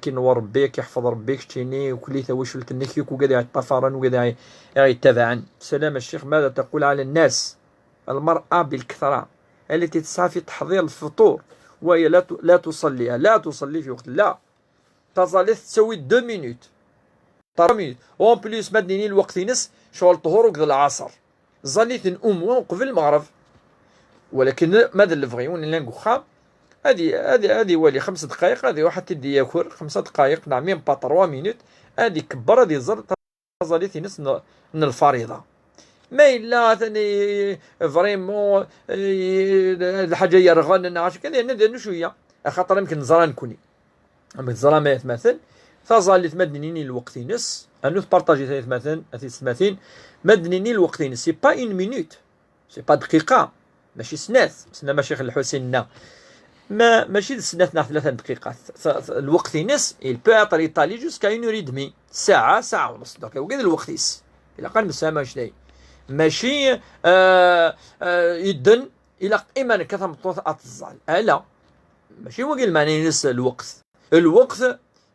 كي نور ربي، كي يحفظ ربي، كي تشيني وكلي توشلت النكيك وكذا يتطفرن وكذا يتبعن. سلام الشيخ، ماذا تقول على الناس المرأة بالكثرة التي تسعى في تحضير الفطور وهي لا ت-، لا تصلي، لا تصلي في وقت، لا. Taẓallit tettawi deux minutes. Trois minutes. En plus, ma d-nini lweqt-ines, ccɣel ṭhur akked lɛaṣer. Ẓallit n umu qbel lmeɣreb. Walakin ma d lebɣi, win llan deg uxxam, ad i-, ad i-, ad iwali xems dqayeq, ad iruḥ ad t-id-yaker, xemsa dqayeq, neɣ même pas trois minutes, ad ikebber, ad iẓer taẓallit-ines n, n lfariḍa. Ma yella atan i-, vraiment, i-, d lḥaǧa yerɣen, neɣ acu kan, yerna d yernu cwiya. Axaṭer amek neẓra nekni? Amek teẓram ay atmaten? Taẓallit ma d-nini lweqt-ines, anu tpartajit ay atmaten, a tiyessetmatin, ma d-nini lweqt-ines, c'est pas une minute, c'est pas dqiqa, mačči snat, sna maci Lḥusin-nna. Ma, mačči d snat neɣ tlata n dqiqat. T-, t-, lweqt-ines, il peut être étalé jusqu'à une heure et demie. Saɛa, saɛa u nus. Donc, wagi d lweqt-is. Ilaq ad nessefhem anect-ayi. Mačči, euh, euh, yedden, ilaq iman akka tameṭṭut ad teẓẓal. Ala. Mačči wagi lmeɛna-ines lweqt. Lweqt,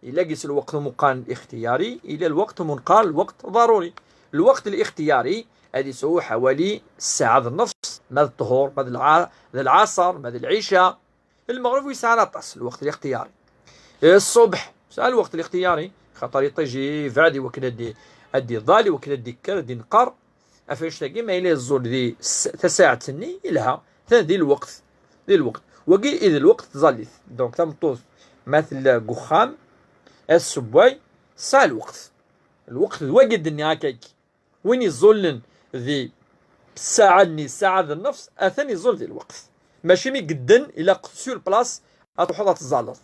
illa gis lweqt umi qqaren ixtiyari, illa lweqt umi neqqar lweqt ḍaruri. Lweqt lixtiyari, ad yesɛu ḥawali ssaɛa d nnefs, ma d ṭṭhur, ma d lɛa-, d lɛaṣer, ma d lɛica. Lmeɣrib ur yesɛi ara aṭas lweqt lixtiyari. Ṣṣubḥ, yesɛa lweqt lixtiyari, xaṭer iṭij yebɛed i wakken ad d-, ad d-iḍal, i wakken ad d-ikker, ad d-ineqqer. Ɣef wannect-agi, ma yella yeẓẓul di s-, tasaɛet-nni, yelha, atan di lweqt, di lweqt. Wagi i d lweqt tẓallit. Donc, tameṭṭut, ma tella deg uxxam, ad tessewway, tesɛa lweqt. Lweqt d wagi d-nniɣ akkagi. Win yeẓẓullen di ssaɛa-nni, ssaɛa d nnefs, atan yeẓẓul di lweqt. Mačči mi yedden, ilaq sur place, ad truḥeḍ ad teẓẓaleḍ.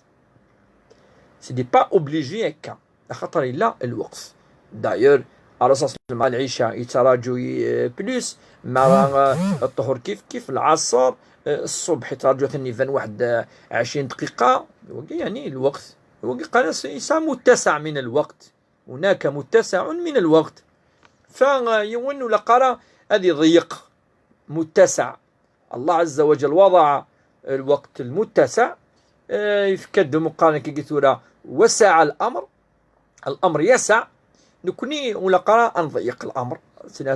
C'est pas obligé akka. Axaṭer yella lweqt. D'ailleurs, Ṛṛasul ṣalla Llahu ɛalayhi wa sallam, lɛica yettṛaǧu, euh, plus, ma, euh, ṭṭhur kif kif, lɛaṣer, euh, ṣṣubḥ yettṛaǧu atan iban waḥed, euh, ɛecrin dqiqa. Wagi, yeɛni, lweqt. Wagi qqaren-as yesɛa muttasaɛ min lweqt. هناك متسع من الوقت. Fa, euh, yiwen ur ilaq ara ad iḍeyyeq muttasaɛ. Allah ɛazza wa jall وضع الوقت المتسع, eh, yefka-d umi qqaren akkagi tura وسع الأمر, الأمر يسع. Nekni ur ilaq ara ad nḍeyyeq الأمر,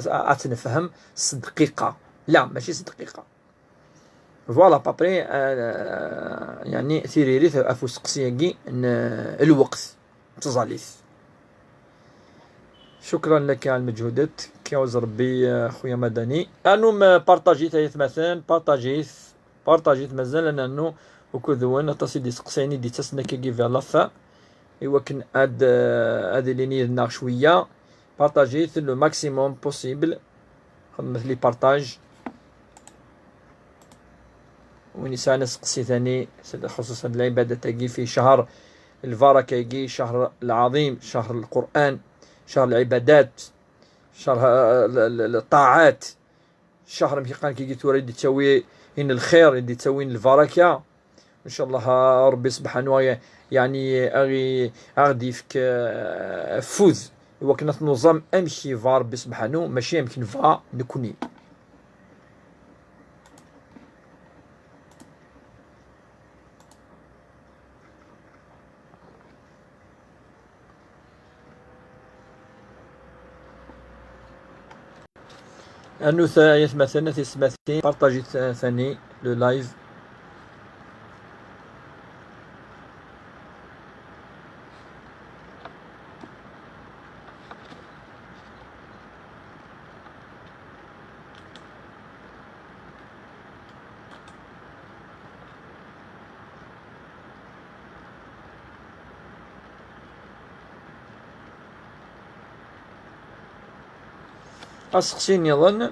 ad t-nefhem s dqiqa. La, mačči s dqiqa. Voilà, à peu près, euh, yeɛni tiririt ɣef usteqsi-agi n, euh, lweqt n tẓallit. شكرا لك على المجهودات، كيعوز ربي، آه، خويا مدني. Anum, آه، partajit ay atmaten, partajit, partajit, mazal ad nernu ukud-wen, aṭas i d-iseqsayen i d-ittasen akkagi vers la fin, i wakken ad, euh, ad ilin yid-neɣ cwiya. Partajit le maximum possible. خدمة les partages. Win yesɛan aseqsi tani, xuṣuṣan lɛibadat-agi fi ccher lbaraka-agi, ccher lɛaḍim, ccher Lqur'an, ccher lɛibadat, ccher, eh, l-, l-, lṭaɛat, ccher, amek i qqaren kigi tura, i d-ittawi in lxir, i d-ittawi in lbaraka. Ncallah, Ṛebbi sebḥanu, yeɛni, a ɣ-, a ɣ-d-yefk, eh, afud i wakken ad t-nuẓam amek yebɣa Ṛebbi sebḥanu, mačči amek nebɣa nekni. Anut ay atmaten, a tisetmatin, partagit, eh, tani le live. Aseqsi nniḍen.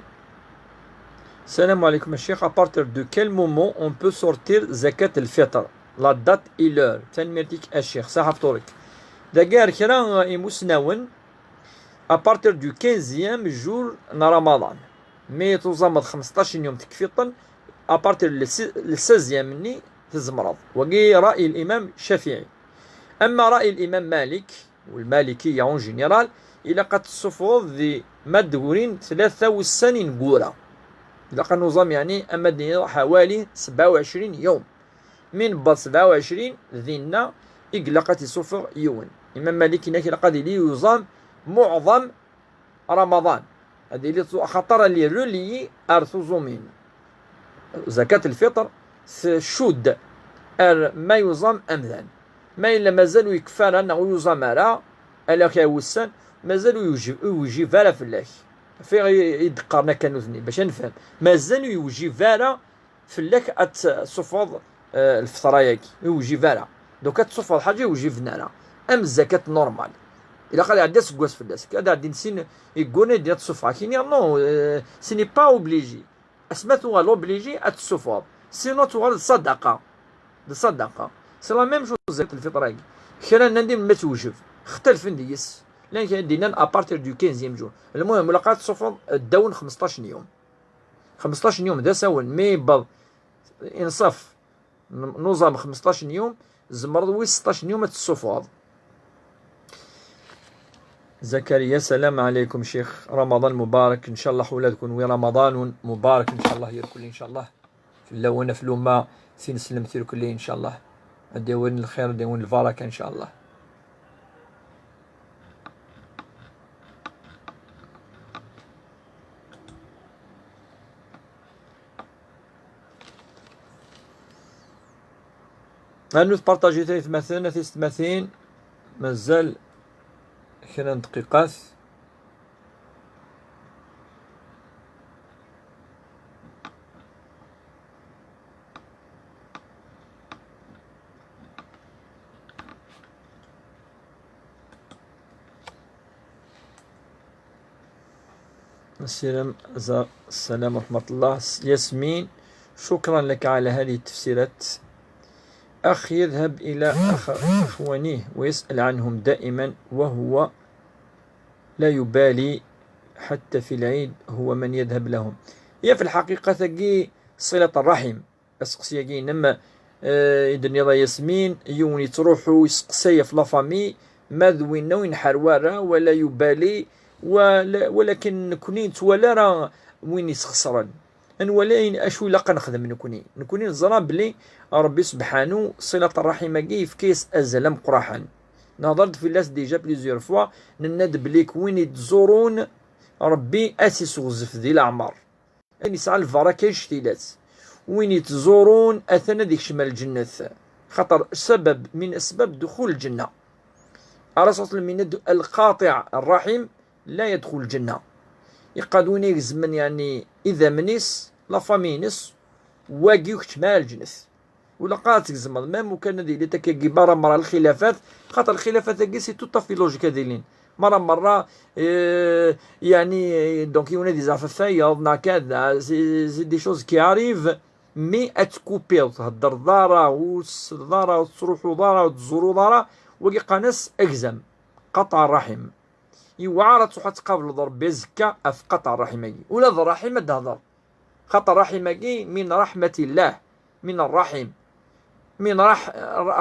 Salam alaikum a ccix, à partir de quel moment on peut sortir zakat al-fitr? La date et l'heure. Tanemmirt-ik a ccix, saḥa fṭur-ik. Dagi ar kra imusnawen, à partir du quinzième jour n Ramadan. Mi tuẓameḍ xmesṭac n yum tekfiḍ-ten, à partir le si-, le seizième-nni tzemreḍ. Wagi ra'y l'imam Cafiɛi. Ama ra'y l'imam Malik, ou l'Malikiya en général, ilaq ad tessufɣeḍ di ma d-grin tlata wussan ineggura. Ilaq ad nuẓam, yeɛni, ama d-nini ḥawali sebɛa u ɛecrin yum. Mi nebbeḍ sebɛa u ɛecrin, dinna i ilaq ad t-issufeɣ yiwen. Imam Malik inak ilaq ad yili yuẓam muɛḍam Ramaḍan. Ad yili tu-, axaṭer ad yili reliyi ar tuẓumin. Zakat lfiṭr tcudd ar ma yuẓam amdan. Ma yella mazal ur yekfi ara neɣ ur yuẓam ara, ala kra wussan, mazal ur yewjib, ur yewjib ara fell-ak. Ɣef i, i d-qqaren akka nutni, bac ad nefhem. Mazal ur yewjib ara fell-ak ad tessufɣeḍ, eh, lfeṭra-yagi. Ur yewjib ara. Donc ad tessufɣeḍ ḥaǧa ur yewjiben ara. Am zzakat normal. Ilaq ad iɛeddi aseggas fell-as. Ad iɛeddi sin igguren ad d-tessufɣeḍ. Ad k-iniɣ non, eh, ce n'est pas obligé. Asma tuɣal obligé ad tessufɣeḍ. Sinon tuɣal d ṣadaqa. D ṣadaqa. C'est la même chose zzakat lfiṭra-agi. Kra nnan di melmi ad tewjeb. Xtalfen deg-s. Llan kra d-innan à partir du quinzième jour. Lmuhim, ilaq ad tessufɣeḍ ddaw n xmesṭac n yum. Xmesṭac n yum d asawen, mi yewweḍ inṣaf n-, nuẓam xmesṭac n yum, tzemreḍ wis seṭṭac n yum ad tessufɣeḍ. Zakariya, salam ɛalaykum ccix, Ramaḍan mubarak, ncallah ula d kunwi Ramaḍan mubarak, ncallah irkelli, ncallah fell-awen, ɣef lumma, tineslemt irkelli, ncallah ad d-yawin lxir, ad d-yawin lbaraka, ncallah. Rnut partajit ay atmaten, a tisetmatin. Mazal kra n dqiqat. السلام، السلام ورحمة الله. ياسمين، شكرا لك على هذه التفسيرات. أخ يذهب إلى أخ-، أخوانه ويسأل عنهم دائما وهو لا يبالي، حتى في العيد هو من يذهب لهم. هي في الحقيقة تقي صلة الرحم. Aseqsi-agi-inem, eh, i d-tenniḍ a Yasmin, yiwen yettruḥu yesteqsay ɣef la famille, ma d winna ur inḥar wara, wala yubali, wala, walakin nekni ur nettwali ara win isxesren. Ad nwali ayen, acu ilaq ad nexdem nekni. Nekni neẓra belli Ṛebbi sebḥanu, ṣilat ṛṛaḥim-agi yefka-yas azal ameqqraḥen. Nehḍer-d fell-as déjà plusieurs fois, nenna-d belli win yettẓurun Ṛebbi ad s-isseɣzef di leɛmer. Ayen yesɛa lbaraka ictilat. Win yettẓurun atan ad ikcem ar lǧennet. Xaṭer sabab min asbab duxul lǧenna. Ara ṣaṣel min ad-, القاطع الرحم لا يدخل الجنة. Iqqad win igezmen, yeɛni, idammen-is, la famille-ines, wagi ur keččem ara lǧennet. Ula qa ad tgezmeḍ, même ukan ad yili takagi bara mra lxilafat, xaṭer lxilafat-agi c'est tout à fait logique ad ilin. Mra mra, eh, yeɛni, donc yiwen ad yezɛef ɣef wayeḍ, neɣ kada, c'est, c'est des choses qui arrivent, mais ad tkupiḍ, ur theddreḍ ara, ur tsellḍeḍ ara, ur tettruḥuḍ ara, ur tẓuruḍ ara, wagi qqaren-as agzam, قطع الرحم. Yewɛer ad truḥ ad tqableḍ Ṛebbi azekka ɣef قطع الرحم-agi. Ula d ṛṛaḥim ad d-thedreḍ. Xaṭer ṛṛaḥim-agi من رحمة الله، من الرحم، من رح-،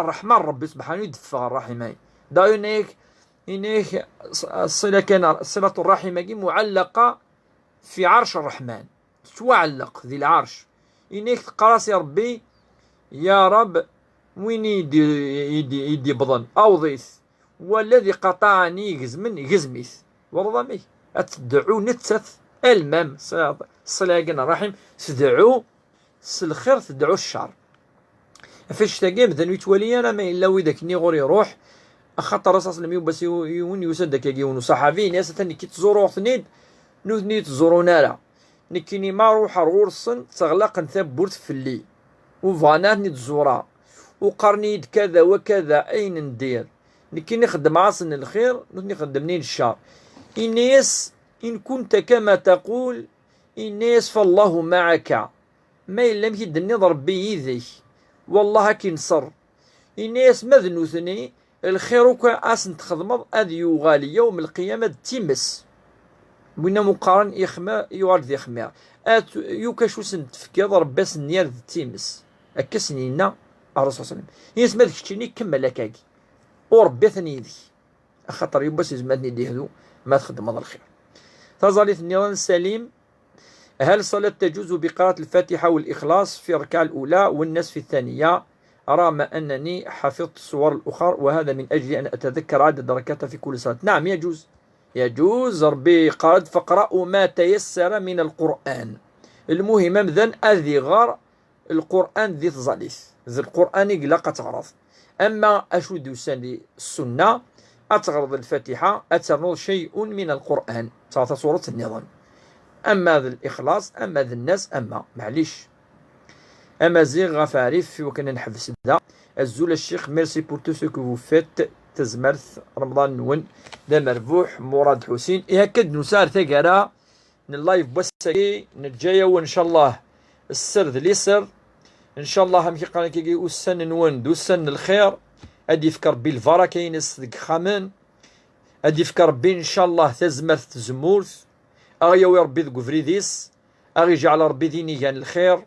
ṛṛeḥma n Ṛebbi subḥanu i d-teffeɣ ṛṛaḥim-agi. D'ailleurs, yenna-yak, yenna-yak ṣ-, ṣṣila kan, ṣilat ṛṛaḥim-agi معلقة في عرش الرحمن. Tettwaɛelleq di lɛerc. Yenna-yak teqqar-as i Ṛebbi, ya Ṛeb, win i d-, i d-, i d-yewwḍen, awḍ-it. Wala ad iqaṭaɛen i igezmen, gezm-it. Twalaḍ amek? Ad tedɛu nettat, Elle-même, ṣṣila-agi n ṛṛaḥim, tdeɛɛu s lxir, tdeɛɛu cceṛ. Ɣef annect-agi, amdan ur yettwali ara ma yella wid akken i ɣur iruḥ, axaṭer ass-a s lemyubas yiwen yusa-d akkagi, yiwen uṣaḥabi, ini-as: "Atan nekki ttẓuruɣ-ten-id, nutni ur ttẓurun ara. Nekkini ma ruḥeɣ ɣur-sen, ttaɣlaqen tawwurt fell-i, ur bɣan ara ad ten-id-ẓureɣ, u qqaren-iyi-d kada wa kada ayen n dir. Nekkini xeddmeɣ-asen lxir, nutni xeddmen-iyi-d cceṛ." Ini-as: "In kunta kama taqul", ini-as: "Fallahu ma'aka." Ma yella amek i d-tenniḍ, Ṛebbi yid-k, wallah ad k-inṣer. Ini-as: "Ma d nutni, lxir akk a sen-txedmeḍ ad yuɣal yawm lqiyama d times. Win am uqqaren ixmir, yuɣal d ixmir. At, yakk acu sen-tefkiḍ, Ṛebbi ad sen-yerr d times." Akka sen-yenna Ṛṛasul ṣalla Llahu ɛalayhi wa sallam. Ini-as: "Ma d keččini, kemmel akkagi. U Ṛebbi atan yid-k." Axaṭer yiwwas yezmer ad ten-id-yehdu ma txeddmeḍ lxir. Taẓallit nniḍen, Salim: "هل الصلاة تجوز بقراءة الفاتحة والإخلاص في الركعة الأولى والناس في الثانية، رغم أنني حفظت السور الأخر، وهذا من أجل أن أتذكر عدد الركعات في كل صلاة؟" نعم، يجوز. يجوز، ربي قال: "فاقرأوا ما تيسر من القرآن". المهم، amdan ad iɣer Lqur'an di tẓallit. D Lqur'an i ilaq ad teɣreḍ. Ama acu d-yusan di ssunna, ad teɣreḍ Lfatiḥa, ad ternuḍ شيء من القرآن, ttaɣ tasuret nniḍen. Ama d Lixlaṣ, ama d Nnas, ama, maɛlic. Amaziɣ ɣef Ɛrif, i wakken ad neḥbes da. Azul a ccix, merci pour tout ce que vous faites. Tazmert, Remḍan-nwen d amerbuḥ, Murad Ḥusin. Ihi akka d-nusa ar taggara n live n wass-agi, neǧǧa-yawen, ncallah, sser d liser. Ncallah, amek i qqaren akkagi, ussan-nwen d ussan n lxir, ad d-yefk Rebbi lbaraka-ines deg yexxamen, ad d-yefk Rebbi, ncallah, tazmert d tzemmurt, aɣ-yawi Rebbi deg ubrid-is, aɣ-ijeɛel Rebbi d inigan n lxir,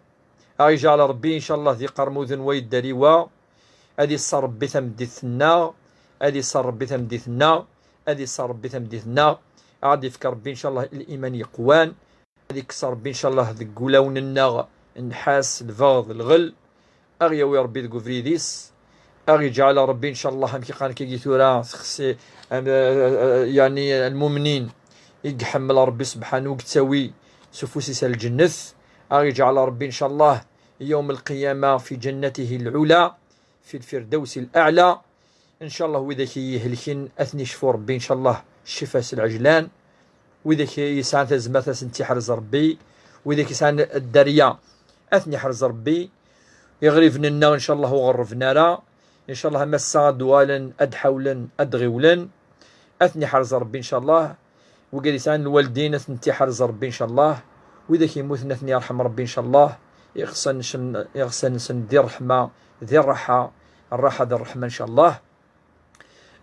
aɣ-ijeɛel Rebbi, ncallah, d iqermuden wa yedder i wa, ad iṣṣer Rebbi tameddit-nneɣ, ad iṣṣer Rebbi tameddit-nneɣ, ad iṣṣer Rebbi tameddit-nneɣ, ad d-ifk Rebbi, ncallah, liman yeqwan, ad ikkes Rebbi, ncallah, deg wulawen-nneɣ nnḥas, lbeɣḍ, lɣel, aɣ-yawi Rebbi deg ubrid-is, aɣ-iǧɛel Rebbi, ncallah, amek i qqaren akkagi tura, texsi, am, eh, eh, yeɛni, lmumnin i iḥemmel Rebbi sebḥanu, i yettawi s ufus-is ar lǧennet, aɣ-iǧɛel Rebbi, ncallah, yawm lqiyama fi jannatihi lɛula, fi lfirdawsi laɛla. Ncallah, widak i ihelken ad ten-icfu Rebbi, ncallah, ccfa s lɛejlan. Widak i yesɛan tazmert ad sen-tt-iḥrez Rebbi. Widak yesɛan dderya ad ten-iḥrez Rebbi. Iɣriben-nneɣ, ncallah, ur ɣerrben ara. Ncallah, am ass-a ad d-uɣalen, ad d-ḥawlen, ad d-ɣiwlen. Ad ten-iḥrez Rebbi, ncallah. Wigad yesɛan lwaldin, ad ten-iḥrez Rebbi, ncallah. Widak yemmuten, ad ten-yerḥem Rebbi, ncallah. Iɣsan-nsen, iɣsan-nsen di ṛṛeḥma, di ṛṛaḥa, ṛṛaḥa di ṛṛeḥma, ncallah.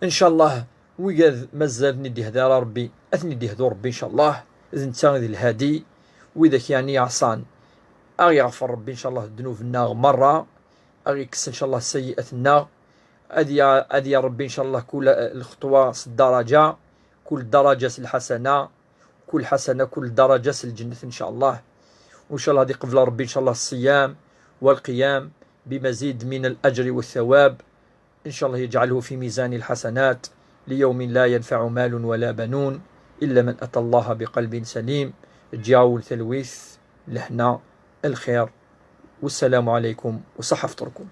Ncallah, wigad mazal ad ten-id-ihdu ara Rebbi, ad ten-id-ihdu Rebbi, ncallah. D netta i d lhadi, widak yeɛni yeɛṣan, aɣ-iɣfer Rebbi, ncallah, ddnub-nneɣ merra, aɣ-ikkes, ncallah, sayyi'at-nneɣ, ad ya-, ad yerr Rebbi, ncallah, kul lxeṭwa s ddaraǧa, kul ddaraǧa s lḥasana, kul ḥasana, kul ddaraǧa s lǧennet, ncallah. Ncallah ad iqbel Rebbi, ncallah, ṣṣiyam walqiyam bimazid min al-ajri wa thawab. Ncallah yeǧɛelhu fi mizani lḥasanat, liyawmin la yanfaɛu malun wala banun illa man ata Allaha biqalbin salim. Ǧǧiɣ-awen talwit, lehna, lxir. Wassalamu ɛalaykum wa ṣaḥa fṭurkum.